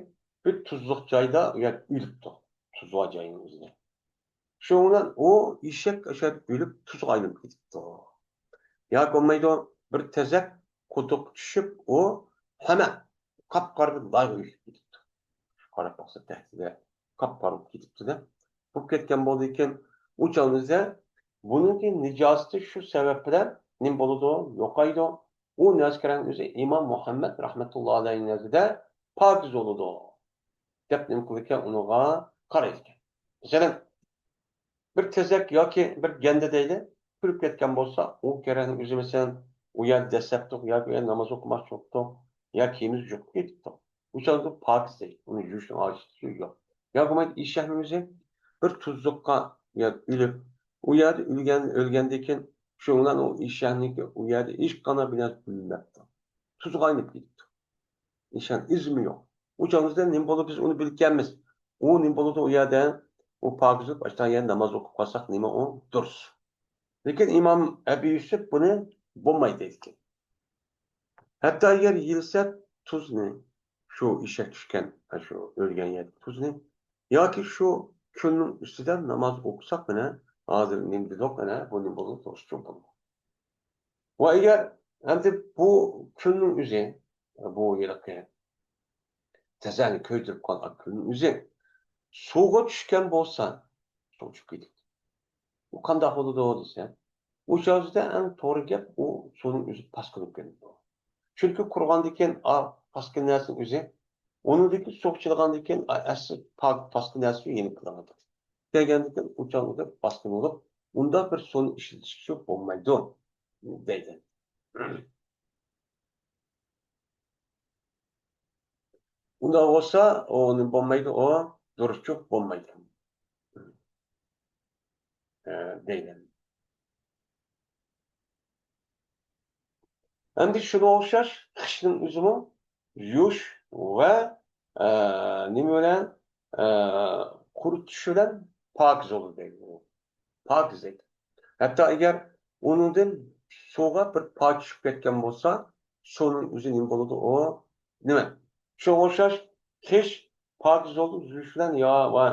بىر تۇزلۇق جايدا ئۆلۈپتۇ. تۇزلۇق جاينىڭ ئۆزىدە. شۇنىڭ بىلەن ئۇ ئېشەك ئاشۇ يەردە ئۆلۈپ تۇزغا ئايلىنىپ كېتىپتۇ. ياكى بولمايدۇ، بىر تېزەك قۇدۇققا چۈشۈپ، ئۇ ھەمە قاپقارا بىر لايغا ئۆسۈپ كېتىپتۇ. قاراپ باقسا تەكتىدە قاپقارا بولۇپ كېتىپتۇ-دە. بولۇپ كەتكەن بولدىكىن، ئۇ چاغدا بۇنىڭكى نىجاسىتى شۇ سەۋەب بىلەن نېمە بولىدۇ؟ يوقايدۇ. ئۇ نەرسىلەرنىڭ ئۆزى ئىمام مۇھەممەد رەھمەتۇللا ئەلەيھىنىڭ نەزىرىدە پاكىز بولىدۇ، دەپ نېمە قىلىدىكەن، ئۇنىڭغا قارايدىكەن. مەسىلەن، بىر تېزەك ياكى بىر گەندە دەيلى، كۈلۈپ كەتكەن بولسا، ئۇ كېرەكنىڭ ئۆزى، مەسىلەن، ئۇ يەردە دەسسەپتۇق ياكى ئۇ يەردە ناماز ئوقۇماقچى بولۇپتۇ يا كىيىمىمىز يۇقۇپ كېتىپتۇ. ئۇ چاغدا پاكىز دەيدۇ. ئۇنى يۇيۇشنىڭ ھاجىتى يوق. يا بولمايدۇ، ئېشەكنىڭ ئۆزى بىر تۇزلۇققا يا ئۆلۈپ، ئۇ يەردە ئۆلگەن، ئۆلگەندىن كېيىن شۇ بىلەن ئۇ ئېشەكنىڭكى ئۇ يەردە ھېچقانداق بىر نەرسە بىلىنمەپتۇ. تۇزغا ئايلىنىپ كېتىپتۇ. ئېشەك ئىزىمۇ يوق. ئۇ چاغدا نېمە بولىدۇ، بىز ئۇنى بىلىدىكەنمىز. ئۇ نېمە بولىدۇ ئۇ يەردە؟ ئۇ پاكىز بولۇپ، ئاشۇنداق يەردە ناماز ئوقۇپ قالساق نېمە ئۇ؟ دۇرۇس. لېكىن ئىمام ئەبى يۈسۈپ بۇنى بولمايدۇ دەيدىكەن. ھەتتا ئەگەر يېسە تۇزنى، شۇ ئېشەك چۈشكەن، شۇ ئۆلگەن يەردىكى تۇزنى، ياكى شۇ كۈلنىڭ ئۈستىدە ناماز ئوقۇساق، مانا، ھازىر نېمە دېدۇق، مانا، بۇ نېمە بولىدۇ؟ تۇرۇشچۇ بولىدۇ. ۋە ئەگەر ئەمدى بۇ كۈلنىڭ ئۆزى، بۇ ھېلىقى تېزەكنى كۆيدۈرۈپ قالغان كۈلنىڭ ئۆزى سۇغا چۈشكەن بولسا، سۇ چۈشۈپ كېتىدۇ. ئۇ قانداق بولىدۇ دېسە، ئۇ چاغدا ئەڭ توغرا گەپ، ئۇ سۇنىڭ ئۆزى پاسكىنا بولۇپ كېتىدۇ. چۈنكى قۇرۇغاندىن كېيىن، ئا، پاسكىنا نەرسىنىڭ ئۆزى، ئۇنىڭدىكى سۇغا چىلىغاندىن كېيىن، ئا، ئەسلى پاك، پاسكىنا نەرسە يېنىپ كېلىدۇ. كەلگەندىن كېيىن ئۇ چاغدا پاسكىنا بولۇپ، ئۇنداق بىر سۇنى ئىشلىتىشكە بولمايدۇ، دەيدۇ. ئۇنداق بولسا، ئۇ نېمە بولمايدۇ، ئۇ دۇرۇسچۇ بولمايدۇ، ئە، دەيمەن. ئەمدى شۇنىڭغا ئوخشاش خىشنىڭ ئۆزىمۇ يۇيۇش ۋە، ئە، نېمە بىلەن، ئە، قۇرۇتۇش بىلەن پاكىز بولىدۇ دەيدۇ. پاكىز دەيدۇ. ھەتتا ئەگەر ئۇنىڭدىن سۇغا بىر پارچە چۈشۈپ كەتكەن بولسا، سۇنىڭ ئۆزى نېمە بولىدۇ؟ ئۇ نېمە؟ شۇنىڭغا ئوخشاش خىش پاكىز بولىدۇ، يۇيۇش بىلەن يا ۋە،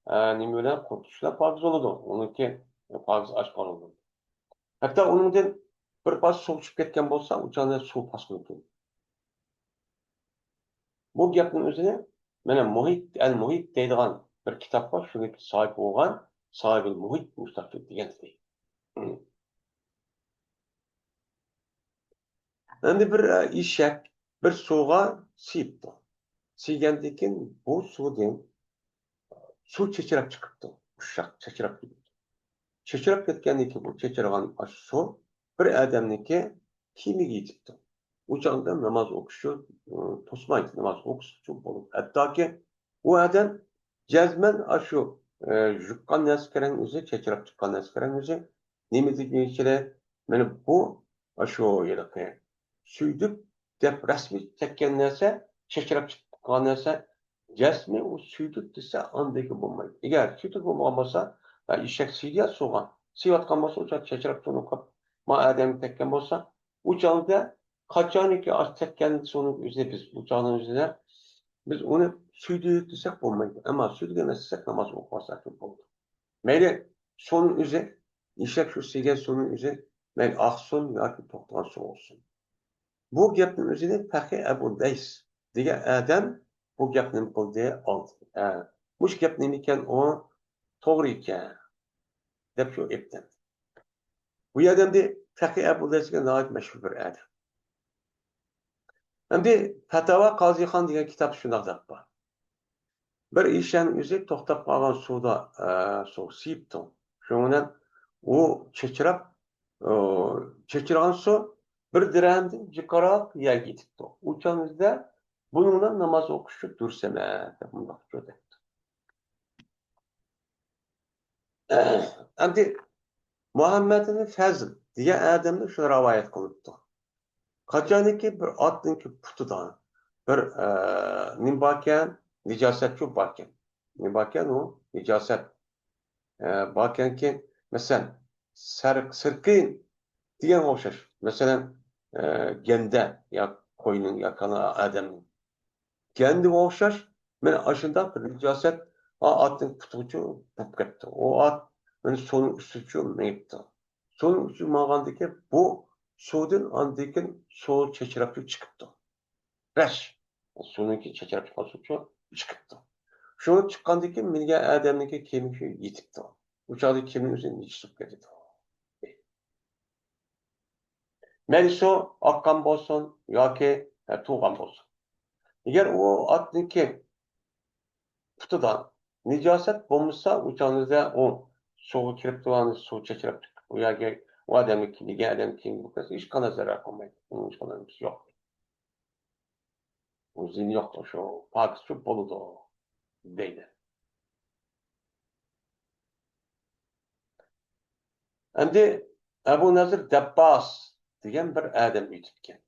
ئە، نېمە بىلەن، قۇرۇتۇش بىلەن پاكىز بولىدۇ. ئۇنىڭكى پاكىز ئاشقان بولىدۇ. ھەتتا ئۇنىڭدىن بىر پارچە سۇ چۈشۈپ كەتكەن بولسا، ئۇ چاغدا سۇ پاس بولىدۇ. بۇ گەپنىڭ ئۆزىنى، مانا، مۇھىت، ئەل مۇھىت دەيدىغان بىر كىتاب بار، شۇنىڭ ساھىبى بولغان ساھىبىل مۇھىت مۇشۇنداق دېگەن ئىدى. ئەمدى بىر، ئە، ئېشەك بىر سۇغا سىيىپتۇ. سىيگەندىن كېيىن بۇ سۇدىن سۇ چېچىراپ چىقىپتۇ. ئۇششاق چېچىراپ كېتىپتۇ. چېچىراپ كەتكەندىن كېيىن بۇ چېچىرىغان ئاشۇ سۇ بىر ئادەمنىڭكى كىيىمىگە يېتىپتۇ. ئۇ چاغدا ناماز ئوقۇشى، ئى، توسمايدۇ. ناماز ئوقۇسىچۇ بولۇپ. ھەتتاكى ئۇ ئادەم جەزمەن ئاشۇ، ئى، يۇققان نەرسىلەرنىڭ ئۆزى، چېچىراپ چىققان نەرسىلەرنىڭ ئۆزى نېمە دېگىنى، مانا بۇ ئاشۇ ھېلىقى سۈيدۈك دەپ رەسمىي چەككەن نەرسە، چېچىراپ چىقىپ قالغان نەرسە، جەزمەن ئۇ سۈيدۈك دېسە، ئاندىكى بولمايدۇ. ئەگەر سۈيدۈك بولمىغان بولسا، ئە، ئېشەك سىيدى سۇغا، سىيىۋاتقان بولسا، ئۇ چاغ چېچىراپ تۇرۇپ، ما ئادەمگە تەگكەن بولسا، ئۇ چاغدا قاچانكى ئاشۇ تەگكەن سۇنىڭ ئۆزىنى بىز، ئۇ چاغنىڭ ئۆزىدە بىز ئۇنى سۈيدۈك دېسەك بولمايدۇ. ئەمما سۈيدۈك ئەمەس دېسەك، ناماز ئوقۇۋالساق بولىدۇ. مەيلى، سۇنىڭ ئۆزى، ئېشەك شۇ سىيگەن سۇنىڭ ئۆزى، مەيلى، ئاقسۇن ياكى توختىغان سۇ بولسۇن. بۇ گەپنىڭ ئۆزىنى پەخىي ئەبۇ لەيس دېگەن ئادەم بۇ گەپنى نېمە قىلدى؟ ئالدى. ھە، مۇشۇ گەپ نېمىكەن ئۇ؟ توغرا ئىكەن، دەپ شۇ ئېيتتى. بۇ ئادەمدى پەخىي ئەبۇ لەيس دېگەن ناھايىتى مەشھۇر بىر ئادەم. ئەمدى پەتاۋا قازىخان دېگەن كىتاب شۇنداق دەپ بار. بىر ئېشەكنىڭ ئۆزى توختاپ قالغان سۇدا، ئە، سۇ سىيىپتۇ. شۇنىڭ بىلەن ئۇ چېچىراپ، ئۇ چېچىرغان سۇ بىر دىرھەمدىن جىقراق يەرگە يېتىپتۇ. ئۇ چاغدا بۇنىڭ بىلەن ناماز ئوقۇشچۇ دۇرۇس ئەمەس، دەپ مۇنداق دەپتۇ. ئەمدى مۇھەممەد ئىبن فەزل دېگەن ئادەمدىن شۇنى رىۋايەت قىلىپتۇ. قاچانكى بىر ئاتنىڭكى پۇتىدا بىر، ئە، نېمە باركەن؟ نىجاسەتچۇ باركەن. نېمە باركەن ئۇ؟ نىجاسەت، ئە، باركەنكى، مەسىلەن، سەر-، سىرقىن دېگەنگە ئوخشاش. مەسىلەن، ئە، گەندە يا قوينىڭ يا كالا ئادەمنىڭ گەندىگە ئوخشاش، مانا ئاشۇنداق بىر نىجاسەت ئا-، ئاتنىڭ پۇتىغىچۇ بولۇپ كەپتۇ. ئۇ ئات مانا سۇنىڭ ئۈستىچۇ مېڭىپتۇ. سۇنىڭ ئۈستىچۇ ماڭغاندىكىن بۇ سۇدىن ئاندىن كېيىن سۇ چېچىراپچۇ چىقىپتۇ. رەش. سۇنىڭكى چېچىراپ چىققان سۇچۇ چىقىپتۇ. شۇ چىققاندىن كېيىن مىنگەن ئادەمنىڭكى كىيىمى شۇ يېتىپتۇ. ئۇ چاغدا كىيىمنىڭ ئۆزى نىجىس بولۇپ كېتىدۇ. مەيلى سۇ ئاققان بولسۇن ياكى، ھە، تۇغان بولسۇن. ئەگەر ئۇ ئاتنىڭكى پۇتىدا نىجاسەت بولمىسا، ئۇ چاغدا ئۇ سۇغا كىرىپ تۇرغان سۇ چېچىراپ چىقىپ، ئۇ يەرگە ئۇ ئادەمنىڭ كىيگەن ئادەم كىيىمى بولۇپ كەتسە، ھېچقانداق زەرەر قىلمايدۇ. ئۇنىڭ ھېچقانداق نېمىسى يوق. ئۇ زىيىنى يوق، شۇ پاكىز شۇ بولىدۇ، دەيدۇ. ئەمدى ئەبۇ نەزىر دەبباس دېگەن بىر ئادەم ئۆتۈپكەن.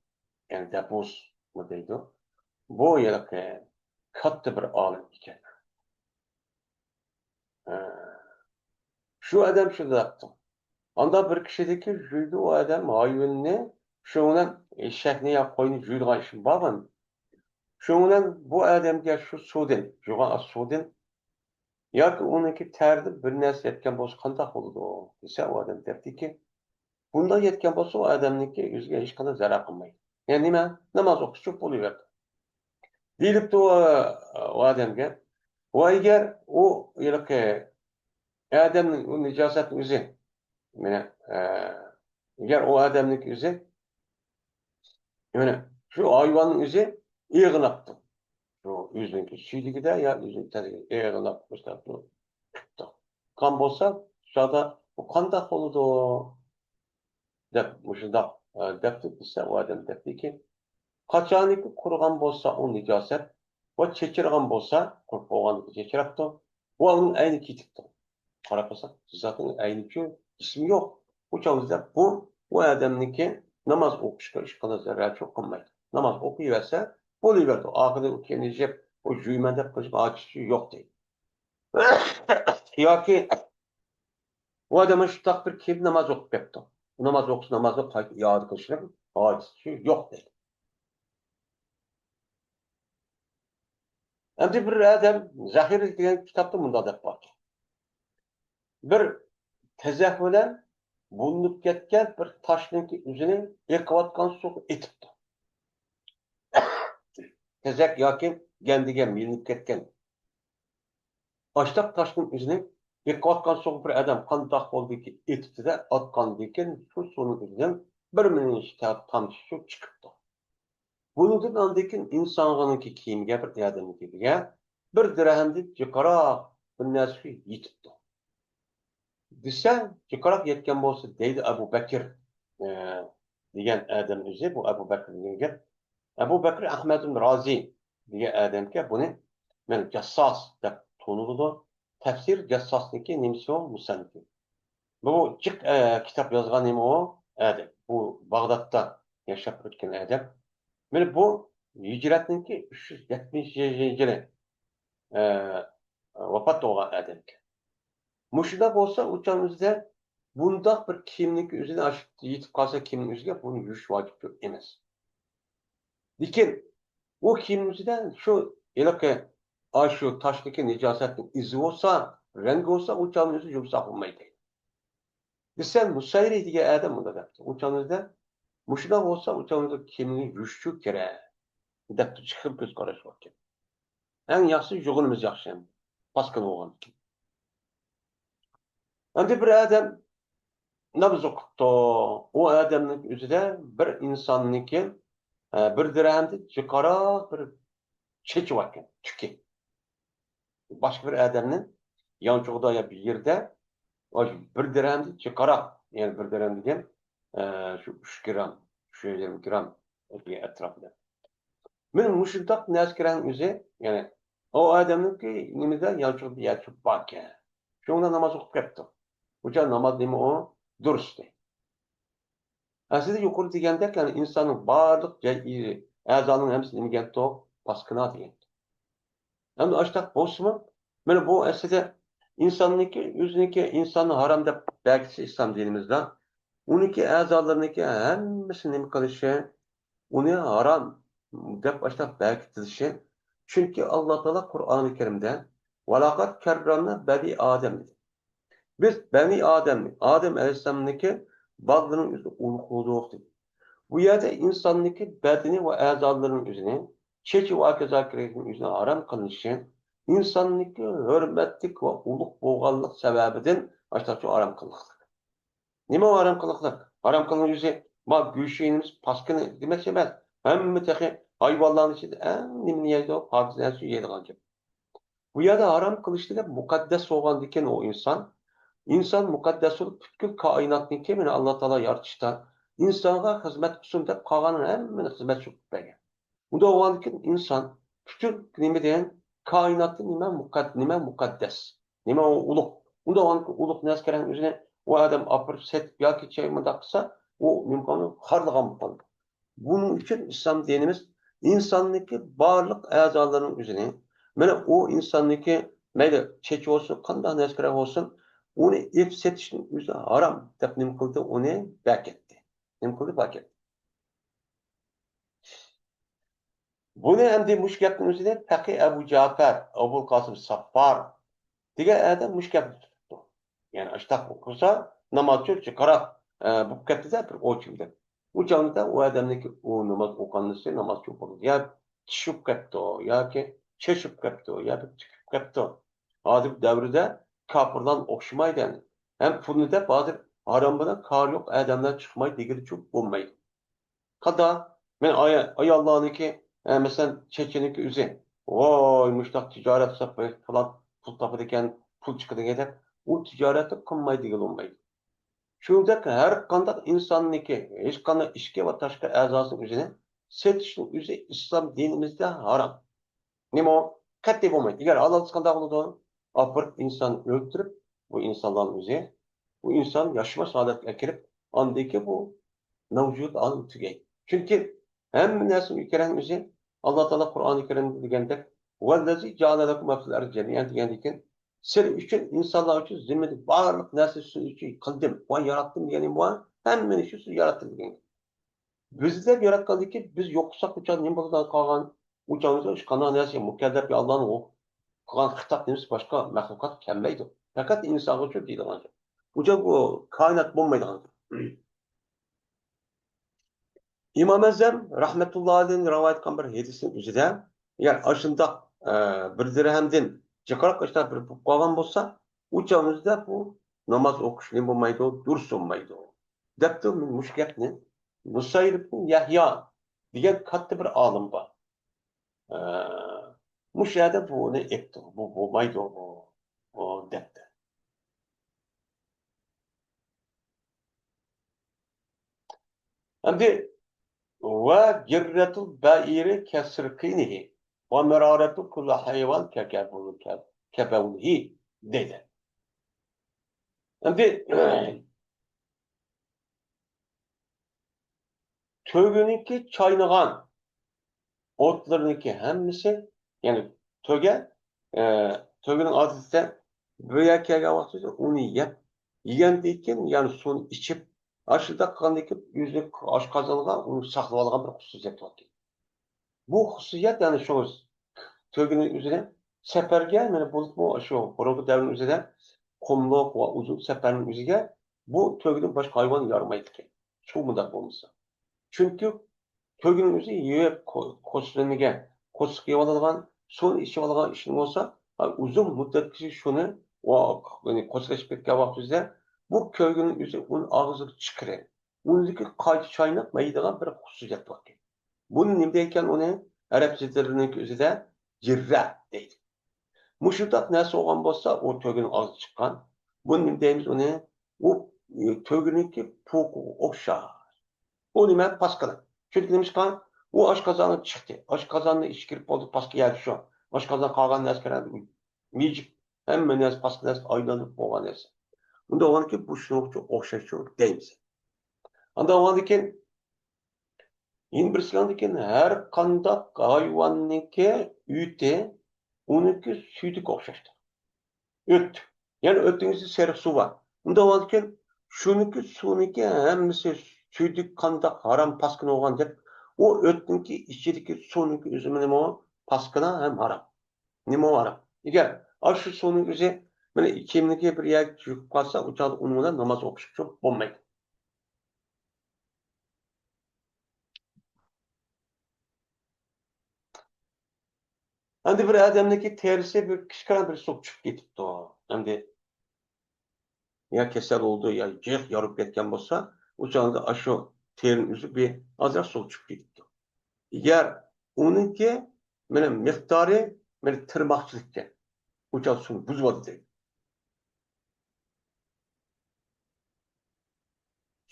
يەنى دەببۇسمۇ دەيدۇ. بۇ ھېلىقى كاتتا بىر ئالىم ئىكەن. ھە. شۇ ئادەم شۇنداق دەپتۇ. ئاندا بىر كىشىدىكى جۈيدى ئۇ ئادەم ھايۋىنىنى، شۇنىڭ بىلەن ئېشەكنى يا قوينى جۈيىدىغان ئىشىم بارغان. شۇنىڭ بىلەن بۇ ئادەمگە شۇ سۇدىن، جۇغان سۇدىن ياكى ئۇنىڭكى تەرىدىن بىر نەرسە يەتكەن بولسا قانداق بولىدۇ؟ دېسە، ئۇ ئادەم دەپتىكى، بۇنداق يەتكەن بولسا، ئۇ ئادەمنىڭكى ئۆزىگە ھېچقانداق زەرەر قىلمايدۇ. يەنى نېمە؟ ناماز ئوقۇشچۇ بولۇۋېرىدۇ. دېيىلىپتۇ، ئۇ، ئۇ ئادەمگە. ۋە ئەگەر ئۇ ھېلىقى ئادەمنىڭ ئۇ نىجاسەتنىڭ ئۆزى، مانا، ئە، ئەگەر ئۇ ئادەمنىڭكى ئۆزى، مانا، شۇ ھايۋاننىڭ ئۆزى ئېغىناپتۇ. شۇ ئۆزىنىڭكى سۈيدۈكىدە يا ئۆزىنىڭ تەرىپىگە ئېغىناپ مۇشۇنداق تۇرۇپتۇ. قان بولسا، شۇ چاغدا بۇ قانداق بولىدۇ؟ دەپ، مۇشۇنداق، ئە، دەپتۇ دېسە، ئۇ ئادەم دەپتىكى، قاچانكى قۇرۇغان بولسا ئۇ نىجاسەت ۋە چېچىرغان بولسا، قۇرۇپ بولغاندىن كېيىن چېچىراپتۇ ۋە ئۇنىڭ ئەينى كېتىپتۇ. قاراپ قالساق، زاتنىڭ ئەينىچۇ، جىسمى يوق. ئۇ چاغدا بۇ، ئۇ ئادەمنىڭكى ناماز ئوقۇشقا ھېچقانداق زەرەرچۇ قىلمايدۇ. ناماز ئوقۇيۋەرسە، بولۇۋېرىدۇ. ئاخىرىدا ئۇ كېيىن يېشىپ، ئۇ جۇيىمەن دەپ قىلىشقا ھاجىتى يوق دەيدۇ. ياكى ئۇ ئادەم شۇنداق بىر كىيىم ناماز ئوقۇپ كەپتۇ. ناماز ئوقۇسا نامازنى قايتا ئىئادە قىلىشنىڭ ھاجىتى يوق دەيدۇ. ئەمدى بىر ئادەم زەخىرە دېگەن كىتابتا مۇنداق دەپ بار. بىر تېزەك بىلەن بۇلىنىپ كەتكەن بىر تاشنىڭكى ئۆزىنى ئېقىۋاتقان سۇغا ئېتىپتۇ. تېزەك ياكى گەندىگە مىلىنىپ كەتكەن ئاشتاق تاشنىڭ ئۆزىنى ئېقىۋاتقان سۇغا بىر ئادەم قانداق بولدىكى ئېتىپتۇ-دە، ئاتقاندىكىن شۇ سۇنىڭ ئۆزىدىن بىر مىلىش تامچە سۇ چىقىپتۇ. بۇنىڭدىن ئاندىن كېيىن ئىنسانغىنىڭكى كىيىمىگە بىر ئادەمنىڭكىگە بىر دىرھەمدىن جىقراق بىر نەرسە يېتىپتۇ. دېسە، جىقراق يەتكەن بولسا، دەيدۇ ئەبۇ بەكىر، ئە، دېگەن ئادەم ئۆزى، بۇ ئەبۇ بەكىر دېگەن گەپ. ئەبۇ بەكىر ئەخمەت ئىبن رازى دېگەن ئادەمگە بۇنى مەن جاسساس دەپ تونۇلىدۇ. تەپسىر جاسساسنىڭكى نېمىسى ئۇ؟ مۇسەننىپى. بۇ جىق، ئە، كىتاب يازغان نېمە ئۇ؟ ئادەم. بۇ باغدادتا ياشاپ ئۆتكەن ئادەم. مانا بۇ ھىجرەتنىڭكى ئۈچ يۈز يەتمىشىنچى يىلى، ئە، ۋاپات بولغان ئادەمكەن. مۇشۇنداق بولسا، ئۇ چاغنىڭ ئۆزىدە بۇنداق بىر كىيىمنىڭكى ئۆزىنى ئاشۇ يېتىپ قالسا كىيىمنىڭ ئۆزىگە، بۇنى يۇيۇش ۋاجىپ يوق ئەمەس. لېكىن ئۇ كىيىمنىڭ ئۆزىدە شۇ ھېلىقى ئاشۇ تاشتىكى نىجاسەتنىڭ ئىزى بولسا، رەڭگى بولسا، ئۇ چاغنىڭ ئۆزى يۇمشاق بولمايدۇ. دېسە، مۇسەيرى دېگەن ئادەم مۇنداق دەپتۇ. ئۇ چاغنىڭ ئۆزىدە مۇشۇنداق بولسا، ئۇ چاغنىڭ ئۆزىدە كىيىمنى يۇيۇشچۇ كېرەك دەپتۇ. ئىككى خىل كۆز قاراش باركەن. ئەڭ ياخشىسى يۇغىنىمىز ياخشى ئەمدى. پاسكىنا بولغاندىكىن. ئەمدى بىر ئادەم ناماز ئوقۇپتۇ. ئۇ ئادەمنىڭ ئۆزىدە بىر ئىنساننىڭكى، ئە، بىر دىرھەمدىن جىقراق بىر چېچى باركەن، تۈكى. باشقا بىر ئادەمنىڭ يانچۇقىدا يا بىر يېرىدە، ئاشۇ بىر دىرھەمدىن جىقراق، يەنى بىر دىرھەم دېگەن، ئە، شۇ ئۈچ گرام، ئۈچ يۈز يىگىرمە گرام ئەتراپىدا. مانا مۇشۇنداق نەرسە كىرەن ئۆزى، يەنى ئۇ ئادەمنىڭكى نېمىدە، يانچۇقىدا يەر چۆپ باركەن. شۇنىڭدا ناماز ئوقۇپ كەپتۇ. ئۇ چاغ ناماز نېمە ئۇ؟ دۇرۇستى. ئەسلىدە يۇقىرى دېگەندەك، يەنى ئىنساننىڭ بارلىق جەي-، ئەزانىڭ ھەممىسى نېمىگەنتۇق؟ پاسكىنا دېگەنتۇق. ئەمدى ئاشتاق بولسىمۇ، مانا بۇ ئەسلىدە ئىنساننىڭكى، ئۆزىنىڭكى، ئىنساننى ھارام دەپ بەكىتىشى ئىسلام دىنىمىزدا، ئۇنىڭكى ئەزالىرىنىڭكى ھەممىسىنى نېمە قىلىشى، ئۇنى ھارام دەپ ئاشتاق بەكىتىلىشى. چۈنكى ئاللا تائالا قۇرئانى كەرىمدە، «ۋەلەقەد كەررەمنا بەنى ئادەم» دېدى. بىز بەنى ئادەمنى، ئادەم ئەلەيھىسسالامنىڭكى بالىلىرىنىڭ ئۆزىنى ئۇلۇغلىدۇق دېدى. بۇ يەردە ئىنساننىڭكى بەدىنى ۋە ئەزالىرىنىڭ ئۆزىنى، چېچى ۋە ھاكازا كىرىكىنىڭ ئۆزىنى ھارام قىلىنىشى ئىنساننىڭكى ھۆرمەتلىك ۋە ئۇلۇغ بولغانلىق سەۋەبىدىن ئاشتاق ھارام قىلىنغان. نېمە ھارام قىلىقلىق؟ ھارام قىلىقنىڭ يۈزى، ما گۆشىنىمىز پاسكىنا دېمەكچى ئەمەس. ھەممە تېخى ھايۋانلارنىڭ ئىچىدە ئەڭ نېمىنى يەيدۇ؟ پاكىز نەرسىنى يەيدىغان گەپ. بۇ يەردە ھارام قىلىشتا گەپ مۇقەددەس بولغاندىكىن ئۇ ئىنسان، ئىنسان مۇقەددەس بولۇپ، پۈتكۈل كائىناتنىڭكى مېنى ئاللا تائالا يارىتىشتا ئىنسانغا خىزمەت قىلسۇن دەپ قالغان ھەممىنى خىزمەتچى قىلىپ بەرگەن. ئۇنداق بولغاندىكىن ئىنسان پۈتۈن نېمىدىن، كائىناتتا نېمە مۇقەد-، نېمە مۇقەددەس، نېمە ئۇ ئۇلۇغ. ئۇنداق بولغاندىكىن ئۇلۇغ نەرسە كەرەڭ ئۆزىنى ئۇ ئادەم ئاپىرىپ سېتىپ ياكى چەي مۇنداق قىلسا، ئۇ نېمە قىلىدۇ؟ خارلىغان بولۇپ قالىدۇ. بۇنىڭ ئۈچۈن ئىسلام دىنىمىز ئىنساننىڭكى بارلىق ئەزالىرىنىڭ ئۆزىنى، مانا ئۇ ئىنساننىڭكى مەيلى چېچى بولسۇن، قانداق نەرسە كېرەك بولسۇن، ئۇنى ئېلىپ سېتىشنىڭ ئۆزى ھارام دەپ نېمە قىلدى؟ ئۇنى بەكەتتى. نېمە قىلدى؟ بەكەتتى. بۇنى ئەمدى مۇشۇ گەپنىڭ ئۆزىنى پەقىھ ئەبۇ جەپەر، ئەبۇل قاسىم ساپپار دېگەن ئادەم مۇشۇ گەپنى تۇتۇپتۇ. يەنى ئاشتاق ئوقۇسا، ناماز چۆچۈ قاراپ، ئە، بولۇپ كەتتى-دە، بىر ئوچۇم دەپ. ئۇ چاغدا ئۇ ئادەمنىڭكى ئۇ ناماز ئوقۇغانلىسى ناماز چۆچۈپ بولدى. يا چۈشۈپ كەپتۇ، ياكى چېچىپ كەپتۇ، ياكى تۈكۈپ كەپتۇ. ھازىرقى دەۋردە كاپىرلارغا ئوخشىمايدۇ ئەمدى. ھەم پۇلنى دەپ ھازىر ھارام بىلەن كارى يوق ئادەملەر چىقماي دېگىلى چوق بولمايدۇ. قانداق؟ مەن ئايا-، ئاياللارنىڭكى، ئە، مەسىلەن، چېچىنىڭكى ئۆزى، ۋاي، مۇشۇنداق تىجارەت قىلساق، پالان پۇل تاپىدىكەن، پۇل چىقىدىكەن دەپ، ئۇ تىجارەتنى قىلماي دېگىلى بولمايدۇ. شۇنىڭدەك ھەر قانداق ئىنساننىڭكى، ھېچقانداق ئىچكى ۋە تاشقى ئەزاسىنىڭ ئۆزىنى سېتىشنىڭ ئۆزى ئىسلام دىنىمىزدە ھارام. نېمە ئۇ؟ قەتئىي بولمايدۇ. ئەگەر ھالال قىلسا قانداق بولىدۇ؟ ئاپىرىپ ئىنسان ئۆلتۈرۈپ، بۇ ئىنسانلارنىڭ ئۆزى، بۇ ئىنسان ياشىماس ھالەتكە ئەكىرىپ، ئاندىن كېيىن بۇ مەۋجۇدات ئالەم تۈگەيدۇ. چۈنكى ھەممە نەرسىنىڭ ئۆزى كەرەڭ ئۆزى. ئاللا تائالا قۇرئانى كەرىمدە دېگەندەك، «ھۇۋەللەزى جەئەلە لەكۇمۇ ما فىل ئەرزى جەمىئەن» دېگەندىن كېيىن، سىلەر ئۈچۈن، ئىنسانلار ئۈچۈن زېمىندە بارلىق نەرسە سىز ئۈچۈن قىلدىم ۋە ياراتتىم دېگەن نېمە بار؟ ھەممىنى شۇ سىز ياراتتىم دېگەن. بىزلەر ياراتقاندىن كېيىن بىز يوقىساق، ئۇ چاغ نېمە بولىدىغان قالغان؟ ئۇ چاغ ئىش قانداق نەرسە؟ مۇكەللەپ يا ئاللانىڭ قىلغان خىتاب نېمىسى باشقا مەخلۇقات كەلمەيدۇ. پەقەت ئىنسانغىچۇ دېيىدىغان گەپ. ئۇ چاغ بۇ كائىنات بولمايدىغان گەپ. ئىمام ئەزەم رەھمەتۇللا ئەلەيھىدىن رىۋايەت قىلغان بىر ھەدىسنىڭ ئۆزىدە، يەنى ئاشۇنداق، ئە، بىر دىرھەمدىن جىقراق ئاشۇنداق بىر بولۇپ قالغان بولسا، ئۇ چاغنىڭ ئۆزىدە بۇ ناماز ئوقۇش نېمە بولمايدۇ؟ دۇرۇس بولمايدۇ. دەپتۇ مۇشۇ گەپنى نۇسەير ئىبن يەھيا دېگەن كاتتا بىر ئالىم بار. ئە، مۇشۇ يەردە بۇنى ئېيتتى، بۇ بولمايدۇ، بۇ، بۇ دەپتۇ. ئەمدى، ۋە جىررەتۇل بەئىرى كەسىرقىنىھى ۋە مىرارەتۇ كۇللى ھايۋان كەكەبۇل-، كە-، كەبەۋلىھى دەيدۇ. ئەمدى، تۆگىنىڭكى چاينىغان ئوتلىرىنىڭكى ھەممىسى، يەنى تۆگە، ئە، تۆگىنىڭ ئادىتىدە بىر يەرگە كەلگەن ۋاقتىدا ئۇنى يەپ، يېگەندىن كېيىن، يەنى سۇنى ئىچىپ، ئاشۇنداق قىلغاندىن كېيىن ئۆزىنىڭ ئاشقازىنىغا ئۇنى ساقلىۋالغان بىر خۇسۇسىيەت باركەن. بۇ خۇسۇسىيەت، يەنى شۇ تۆگىنىڭ ئۆزىدە سەپەرگە، مانا بولۇپمۇ شۇ بۇرۇنقى دەۋرنىڭ ئۆزىدە قۇملۇق ۋە ئۇزۇن سەپەرنىڭ ئۆزىگە بۇ تۆگىدىن باشقا ھايۋان يارىمايدىكەن. سۇ مۇنداق بولمىسا. چۈنكى تۆگىنىڭ ئۆزى يەپ قو-، قوسۇلمىگەن، قورسىقى يېۋالىدىغان، سۇنى ئىچىۋالىدىغان ئىشنى بولسا، ئۇزۇن مۇددەتكىچە شۇنى، يەنى قورسىقى ئېچىپ كەتكەن ۋاقتىدا بۇ تۆگىنىڭ ئۆزى ئۇنى ئاغزىغا چىقىرىپ، ئۇنىڭدىكى قايتا چايناپ يەيدىغان بىر خۇسۇسىيەت باركەن. بۇنى نېمە دەيدىكەن ئۇنى؟ ئەرەب تىلىنىڭكى ئۆزىدە جىررە دەيدۇ. مۇشۇنداق نەرسە بولغان بولسا، ئۇ تۆگىنىڭ ئاغزىغا چىققان. بۇنى نېمە دەيمىز ئۇنى؟ ئۇ، ئە، تۆگىنىڭكى پوقىغا ئوخشاش. ئۇ نېمە؟ پاسكىنا. چۈنكى نېمىشقا؟ ئۇ ئاشقازانغا چىقتى. ئاشقازاننى ئىچى كىرىپ بولدى، پاسكا يەردە شۇ. ئاشقازان قالغان نەرسە كىرەدۇ، مىجىپ، ھەممە نەرسە پاسكا نەرسە ئايلانىپ بولغان نەرسە. ئۇنداق بولغاندىكىن بۇ شۇنىڭغا ئوخشاش شۇ دەيمىز. ئانداق بولغاندىكىن يەنە بىرسى، ئاندىن كېيىن ھەر قانداق ھايۋاننىڭكى ئۆتى، ئۇنىڭكى سۈيدۈكى ئوخشاشتۇر. ئۆت. يەنى ئۆتنىڭ ئىچىدە سېرىق سۇ بار. ئۇنداق بولغاندىكىن، شۇنىڭكى سۇنىڭكى ھەممىسى سۈيدۈك قانداق ھارام پاسكىنا بولغان دەپ، ئۇ ئۆتنىڭكى ئىچىدىكى سۇنىڭكى ئۆزى نېمە؟ پاسكىنا ھەم ھارام. نېمە ھارام؟ ئەگەر ئاشۇ سۇنىڭ ئۆزى، مانا، كىيىمنىڭكى بىر يەرگە چۆكۈپ قالسا، ئۇ چاغدا ئۇنىڭ بىلەن ناماز ئوقۇشقا بولمايدۇ. ئەمدى بىر ئادەمنىڭكى تېرىسى بىر كىچىككىنە بىر سۇغا چۈشۈپ كېتىپتۇ. ئەمدى يا كېسەل بولدى، يا جىق يارۇپ كەتكەن بولسا، ئۇ چاغدا ئاشۇ تېرىنىڭ ئۆزى بىر ئازراق سۇغا چۈشۈپ كېتىپتۇ. ئەگەر ئۇنىڭكى، مانا، مىقدارى، مانا، تىرماقچىلىككەن، ئۇ چاغدا سۇنى بۇزۇۋالدى دەيدۇ.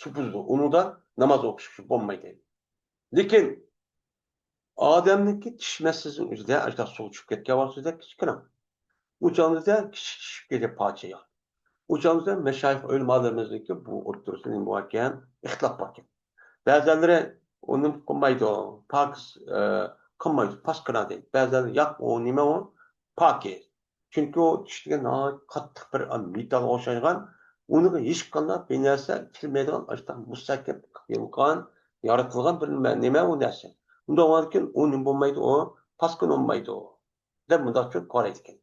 سۇ بۇزىدۇ. ئۇنىڭدا ناماز ئوقۇش بولمايدۇ. لېكىن ئادەمنىڭكى چىش مەسىلىسىنىڭ ئۆزىدە ئاشۇنداق سۇغا چۈشۈپ كەتكەن ۋاقتىدا كىچىككىنە. ئۇ چاغدا كىچىك چىشىپ كېتىپ پارچە ياغ. ئۇ چاغدا مەشايىخ ئۆلىمالىرىمىزنىڭكى بۇ ئوتتۇرىسىدا نېمە باركەن؟ ئىختىلاپ باركەن. بەزىلىرى ئۇنى قىلمايدۇ، پاكىز، ئە، قىلمايدۇ، پاسكىنا دەيدۇ. بەزىلىرى ياق، ئۇ نېمە ئۇ؟ پاكىز. چۈنكى ئۇ چىش دېگەن ناھايىتى قاتتىق بىر مېتالغا ئوخشايدىغان، ئۇنىڭغا ھېچقانداق بىر نەرسە كىرمەيدىغان، ئاشۇنداق مۇستەھكەم قىلىپ يېپىلغان، يارىتىلغان بىر نېمە، نېمە ئۇ نەرسە. ئۇنداق بولغاندىكىن ئۇ نېمە بولمايدۇ، ئۇ پاسكىنا بولمايدۇ، دەپ مۇنداق چۈشىنىپ قارايدىكەن.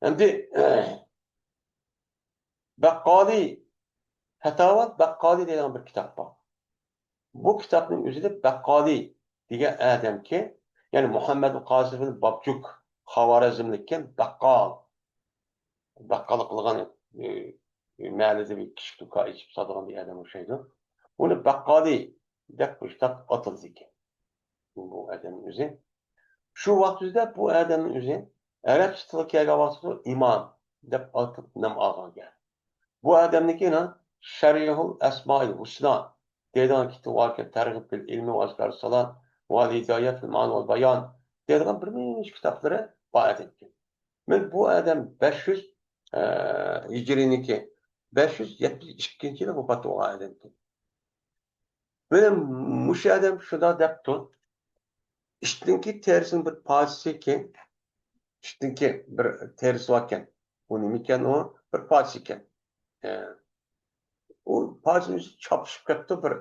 ئەمدى، بەققالى، پەتاۋا بەققالى دەيدىغان بىر كىتاب بار. بۇ كىتابنىڭ ئۆزىدە بەققالى دېگەن ئادەمكى، يەنى مۇھەممەد قاسىم بابجۇك، خاۋارەزملىككەن بەققال. بەققاللىق قىلغان، ئى، ئى، مەھەللىدە بىر كىچىك دۇكان ئېچىپ ساتىدىغان بىر ئادەم ئوخشايدۇ. ئۇنى بەققالى دەپ مۇشۇنداق ئاتىلىدىكەن. بۇ ئادەمنىڭ ئۆزى. شۇ ۋاقىت ئۆزىدە بۇ ئادەمنىڭ ئۆزى ئەرەبچە تىلغا كەلگەن ۋاقتىدا ئىمام دەپ ئاتىلىپ نام ئالغان گەپ. بۇ ئادەمنىڭكى يەنە شەرھۇل ئەسمائىل ھۇسنا دەيدىغان كىتابى باركەن، تەرغىب فىل ئىلمى ۋە ئەزكارۇس سالات ۋە ئەل ھىدايە فىل مەئانى ۋەل بايان دەيدىغان بىر نەچچە كىتابلىرى بار ئادەمكەن. مەن بۇ ئادەم بەش يۈز، ئە، ھىجرىينىڭكى بەش يۈز يەتمىش ئىككىنچى يىلى ۋاپات بولغان ئادەمكەن. مانا مۇشۇ ئادەم شۇنداق دەپتۇ، ئىتنىڭكى تېرىسىنىڭ بىر پارچىسى ئىكەن، ئىتنىڭكى بىر تېرىسى باركەن. ئۇ نېمىكەن ئۇ؟ بىر پارچە ئىكەن. ئە، ئۇ پارچىنىڭ ئۈستى چاپلىشىپ كەپتۇ، بىر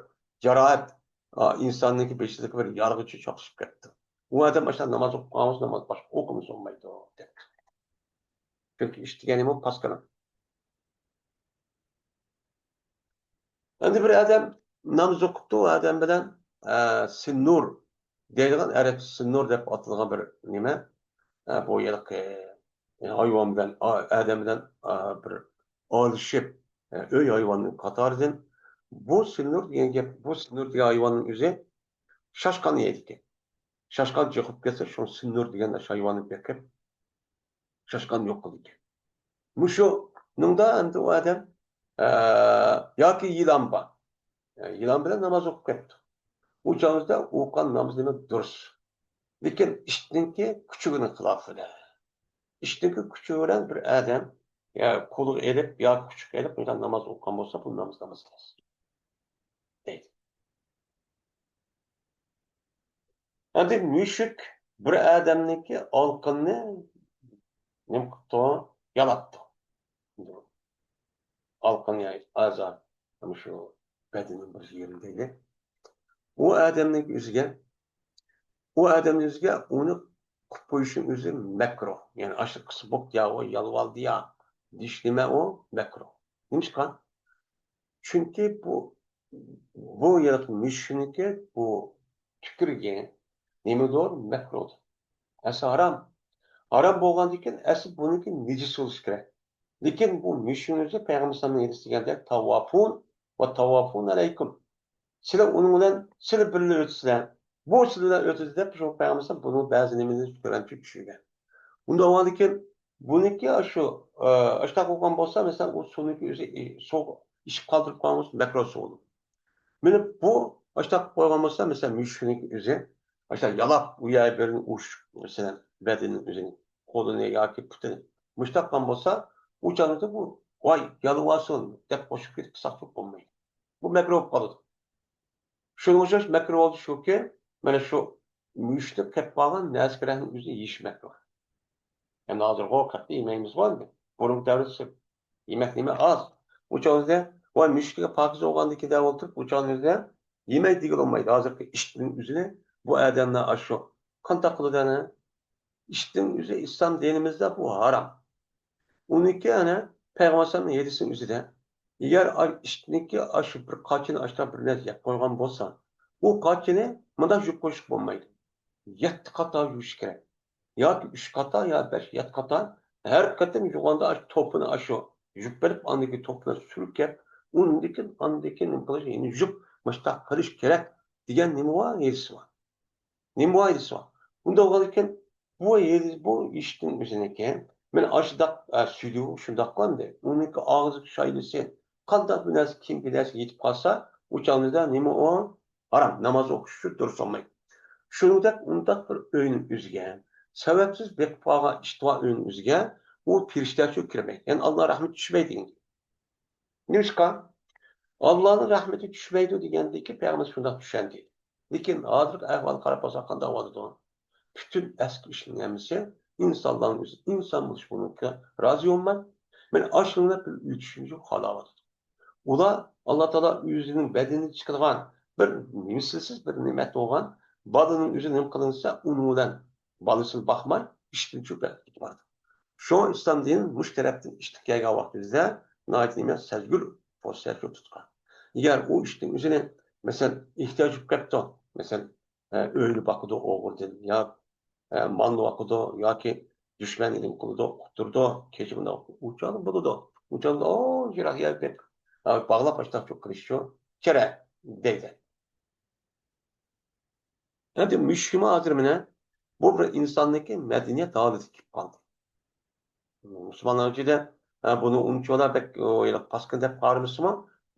جاراھەت، ئا، ئىنساننىڭكى بېشىدىكى بىر يارىغىچە چاپلىشىپ كەپتۇ. ئۇ ئادەم ئاشۇنداق ناماز ئوقۇپ قالغان بولسا، ناماز باشقا ئوقۇمىسا بولمايدۇ، دەپتۇ. چۈنكى ئىت دېگەن نېمە؟ پاسكىنا. ئەمدى بىر ئادەم ناماز ئوقۇپتۇ، ئۇ ئادەم بىلەن، ئە، سىننۇر دەيدىغان، ئەرەبچە سىننۇر دەپ ئاتىلىدىغان بىر نېمە، ئە، بۇ ھېلىقى ھايۋان بىلەن، ئا-، ئادەم بىلەن، ئا، بىر ئالىشىپ، ئە، ئۆي ھايۋانىنىڭ قاتارىدىن. بۇ سىننۇر دېگەن گەپ، بۇ سىننۇر دېگەن ھايۋاننىڭ ئۆزى چاشقان يەيدىكەن. چاشقان جىقىپ كەتسە، شۇ سىننۇر دېگەن ھايۋاننى بېقىپ، چاشقان يوق قىلىدىكەن. مۇشۇنىڭدا ئەمدى ئۇ ئادەم، ئە، ياكى يىلان بار. ئە، يىلان بىلەن ناماز ئوقۇپ كەپتۇ. ئۇ چاغدا ئوقۇغان نامىزى دېمەك دۇرۇس. لېكىن ئىتنىڭكى كۈچۈكىنىڭ خىلاپىدا. ئىتنىڭكى كۈچۈكى بىلەن بىر ئادەم يا قولىغا ئېلىپ، يا كۈچۈك ئېلىپ، مۇنداق ناماز ئوقۇغان بولسا، بۇ ناماز ناماز ئەمەس. دەيدۇ. ئەمدى مۈشۈك بىر ئادەمنىڭكى ئالىقىنى نېمە قىپتۇ؟ يالاپتۇ. ئالقىن يا ئەزا، مۇشۇ بەدىنىنىڭ بىر يېرى دەيلى. ئۇ ئادەمنىڭ ئۆزىگە، ئۇ ئادەمنىڭ ئۆزىگە ئۇنى قىلىپ قويۇشنىڭ ئۆزى مەكرۇھ. يەنى ئاشۇ قىلسا بوپتۇ يا، ئۇ يالۋالدى يا دېيىش نېمە ئۇ؟ مەكرۇھ. نېمىشقا؟ چۈنكى بۇ، بۇ يەردىكى مۈشۈكنىڭكى بۇ تۈكرىگى نېمىدۇر؟ مەكرۇھدۇر. ئەسلى ھارام. ھارام بولغاندىن كېيىن ئەسلى بۇنىڭكى نىجىس بولۇشى كېرەك. لېكىن بۇ مۈشۈكنىڭ ئۆزى پەيغەمبەر ئەلەيھىسسالامنىڭ ھەدىسى كەلگەندەك، تاۋۋافۇن ۋە تاۋۋافۇن ئەلەيكۇم. سىلەر ئۇنىڭ بىلەن، سىلەر بىللە ئۆتىسىلەر. بۇ سىلەر بىلەن ئۆتىدۇ دەپ، شۇ پەيغەمبەر ئەلەيھىسسالام بۇنىڭ بەزى نېمىلىرىنى تۆۋەنچە چۈشۈرگەن. ئۇنداق بولغاندىن كېيىن بۇنىڭكى شۇ، ئاشۇنداق بولغان بولسا، مەسىلەن، ئۇ سۇنىڭكى ئۆزى، سۇ ئىچىپ قالدۇرۇپ قالغان بولسا، مەكرۇھ سۇ بولىدۇ. مانا بۇ ئاشۇنداق قىلىپ قويغان بولسا، مەسىلەن، مۈشۈكنىڭكى ئۆزى، مەسىلەن، يالاپ، ئۇ يەر بىرىنى ئۇرۇش، مەسىلەن، بەدىنىنى ئۆزىنى، قولىنى ياكى پۇتىنى مۇشۇنداق قىلغان بولسا، ئۇ چاغدا بۇ، ۋاي، يالۋۇرسۇن دەپ قوشۇپ كېتىپ قىلساق بولمايدۇ. بۇ مەكرۇھ بولۇپ قالىدۇ. شۇنىڭغا ئوخشاش مەكرۇھ بولۇشى شۇكى، مانا شۇ مۈشۈكتە قېلىپ قالغان نەزىك رەھنىڭ ئۆزىنى يېيىش مەكرۇھ. ئەمدى ھازىرغۇ قەتئىي يېمەيمىزغۇ ئەمدى. بۇرۇنقى دەۋردە يېمەك نېمە ئاز. ئۇ چاغدا، ۋاي، مۈشۈكتىكى پاكىزە بولغاندىكى دەپ ئولتۇرۇپ، ئۇ چاغدا يېمەي دېگىلى بولمايدۇ. ھازىرقى ئىشتىن ئۆزىنى بۇ ئادەملەر ئاشۇ قانداق قىلىدۇ ئەنە؟ ئىشتىن ئۆزى ئىسلام دىنىمىزدا بۇ ھارام. ئۇنىڭكى ئەنە پەيغەمبەر ئەلەيھىسسالامنىڭ ھەدىسىنىڭ ئۆزىدە، ئەگەر ئىشتىنكى ئاشۇ بىر قاچىنى ئاشتا بىر نەرسە يەپ قويغان بولسا، ئۇ قاچىنى مۇنداق يۇيۇپ قويۇشقا بولمايدۇ. يەتتە قاتا يۇيۇش كېرەك. ياكى ئۈچ قاتا يا بەش، يەتتە قاتا، ھەر قېتىم يۇغاندا ئاشۇ توپىنى ئاشۇ يۇيۇپ بېرىپ، ئاندىن كېيىن توپىنى سۈركەپ، ئۇندىن كېيىن، ئاندىن كېيىن نېمە قىلىش، يەنە يۇيۇپ، مۇشۇنداق قىلىش كېرەك دېگەن نېمە بار؟ ھەدىس بار. نېمە بار؟ ھەدىس بار. ئۇنداق بولغاندىكىن، بۇ ھەدىس، بۇ ئىشتىن ئۆزىنىكى، مەن ئاشۇنداق، ئە، سۈيدۈ شۇنداق قىلامدى. ئۇنىڭكى ئاغزىدىكى شايلىسى، قانداق بىر نەرسە، كىم بىر نەرسە يېتىپ قالسا، ئۇ چاغدا نېمە ئۇ؟ ھارام، ناماز ئوقۇش ئۈچۈن دۇرۇس بولمايدۇ. شۇنىڭدەك ئۇنداق بىر ئۆينىڭ ئۆزىگە سەۋەبسىز بېقىپ قالغان ئىشتىۋا ئۆينىڭ ئۆزىگە ئۇ پېرىشتە شۇ كىرمەيدۇ. يەنى ئاللا رەھمىتى چۈشمەيدۇ دېگەن. نېمىشقا؟ ئاللانىڭ رەھمىتى چۈشمەيدۇ دېگەندىكى پەيغەمبەر شۇنداق چۈشەندى. لېكىن ھازىرقى ئەھۋالغا قاراپ بولساق قانداق بولىدۇ؟ پۈتۈن ئەسكى ئىشنىڭ ھەممىسى ئىنسانلارنىڭ ئۆزى، ئىنسان بولۇش بۇنىڭكى رازى بولمايمەن. مەن ئاشۇنى بىر ئۆتۈشۈنچۈ خالاۋاتىدۇ. ئۇلار ئاللا تائالا ئۆزىنىڭ بەدىنىدىن چىقىدىغان بىر مىسلىسىز بىر نېمەت بولغان بالىنىڭ ئۆزى نېمە قىلىنسا، ئۇنىڭ بىلەن بالىسىنى باقماي، ئىشتىن چۈشۈپ كېتىپ بارىدۇ. شۇڭا ئىسلام دىنى مۇشۇ تەرەپتىن ئىشتىن كەلگەن ۋاقتىمىزدا ناھايىتى نېمە سەزگۈر پوزىتسىيە تۇتقان. ئەگەر ئۇ ئىشتىن ئۆزىنى، مەسىلەن، ئېھتىياج بولۇپ كەپتۇ، مەسىلەن، ئۆينى باقىدۇ ئوغرىدىن، يا مالنى باقىدۇ ياكى دۈشمەننى نېمە قىلىدۇ، قۇتۇرىدۇ، كېچە مۇنداق ئۇچالا بولىدۇ. ئۇچالا، ئو، يىراق يەرگە باغلاپ ئاشتاق قىلىشچۇ كېرەك دەيدۇ. ئەمدى مۈشكۈلمۇ ھازىر مانا بۇ بىر ئىنساننىڭكى مەدەنىيەت ھالىتى كېلىپ قالدى. مۇسۇلمانلار ئىچىدە، ھە، بۇنى ئۇنچىۋالا بەك، ئۇ، ھېلىقى پاسكىنا دەپ قارىمىسىمۇ،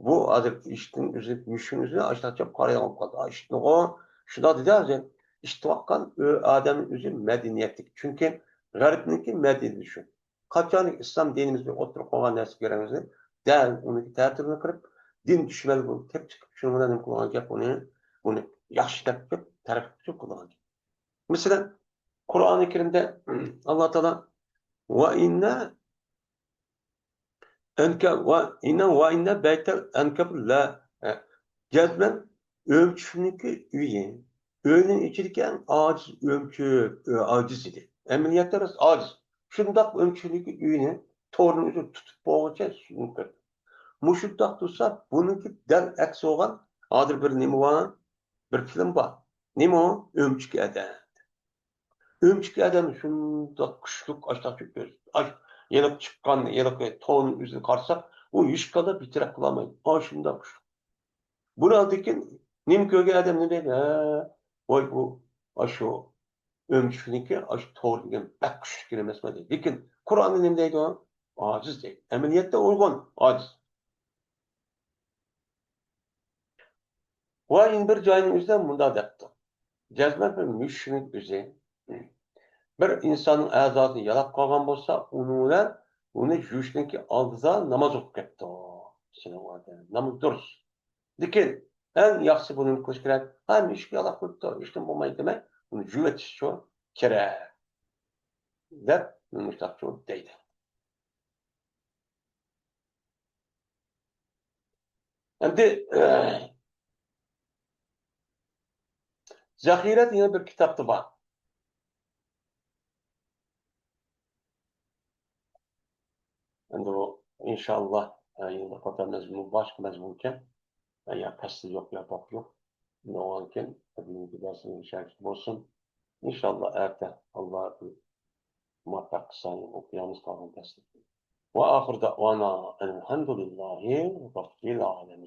بۇ ھازىر ئىشتىن ئۆزى، مۈشۈكنى ئۆزىنى ئاشتاق قارايدىغان بولۇپ قالدى. ئىشتىنغۇ شۇنداق دېدى ھازىر. ئىشتىۋاتقان ئادەمنىڭ ئۆزى مەدەنىيەتلىك. چۈنكى غەربنىڭكى مەدەنىيىتى شۇ. قاچان ئىسلام دىنىمىزنى ئوتتۇرىغا قويغان نەرسە كۆرەمىز، دەل ئۇنىڭكى تەتۈرىنى قىلىپ، دىن دۈشمەنلىرى بۇنى تېپىپ چىقىپ، شۇنىڭ بىلەن نېمە قىلغان گەپ، ئۇنى، بۇنى ياخشى دەپ تەرغىب قىلغان گەپ. مەسىلەن، قۇرئانى كەرىمدە ئاللا تائالا، ۋە ئىننە ئەنكە-، ۋە ئىننە، ۋە ئىننە بەيتەل ئەنكەبۇت لە، جەزمەن ئۆمۈچۈكنىڭكى ئۆيى، ئۆينىڭ ئىچىدىكى ئەڭ ئاجىز ئۆمۈچۈك، ئاجىز ئىدى. ئەمەلىيەتتە راست ئاجىز. شۇنداق ئۆمۈچۈكنىڭكى ئۆيىنى تورنىڭ ئۆزى تۇتۇپ بولغۇچە سۇنۇپ كەتتى. مۇشۇنداق تۇرسا، بۇنىڭكى دەل ئەكسى بولغان ھازىر بىر نېمە بار؟ بىر فىلىم بار. نېمە ئۇ؟ ئۆمۈچۈك ئادەم. ئۆمۈچۈك ئادەم شۇنداق كۈچلۈك، ئاشتاق ئاش-، ھېلىقى چىققان، ھېلىقى تورنىڭ ئۆزىنى قارىساق، ئۇ ھېچقانداق بىتەرەپ قىلالمايدۇ. ئاشۇنداق كۈچلۈك. بۇنىڭدىن كېيىن نېمە كۆرگەن ئادەم نېمە دەيدۇ؟ ھە، ۋاي، بۇ، ئاشۇ ئۆمۈچۈكنىڭكى ئاشۇ تور دېگەن بەك كۈچلۈك ئەمەسمۇ دەيدۇ. لېكىن قۇرئاندا نېمە دەيدۇ؟ ئاجىز دەيدۇ. ئەمەلىيەتتە ئۇيغۇن، ئاجىز. ۋە يەنە بىر جاينىڭ ئۆزىدە مۇنداق دەپتۇ. جەزمەن بىر مۈشۈكنىڭ ئۆزى بىر ئىنساننىڭ ئەزاسىنى يالاپ قالغان بولسا، ئۇنىڭ بىلەن ئۇنى يۇيۇشنىڭكى ئالدىدا ناماز ئوقۇپ كەپتۇ. سېنىڭ ئادەم ناماز دۇرۇس. لېكىن ئەڭ ياخشىسى بۇنى نېمە قىلىش كېرەك؟ ھە، مۈشۈك يالاپ قويۇپتۇ، ھېچنېمە بولمايدۇ دېمەي، ئۇنى يۇيۇۋېتىشچۇ كېرەك دەپ مۇشۇنداقچۇ دەيدۇ. ئەمدى، ئە، زەخىرە دېگەن بىر كىتابتا بار. ئەمدى بۇ، ئىنشاللا، ئە، يەنە قاتار مەزمۇن، باشقا مەزمۇنكەن. ئە، يا پەسلى يوق، يا باب يوق. ئۇنىڭدىن كېيىن بۈگۈنكى دەرسنىڭ شەرھى بولسۇن. ئىنشاللا ئەتە ئاللا مۇۋەپپەق قىلسا ئوقۇيمىز قالغان دەرسلەرنى. وآخر دعوانا أن الحمد لله رب العالمين.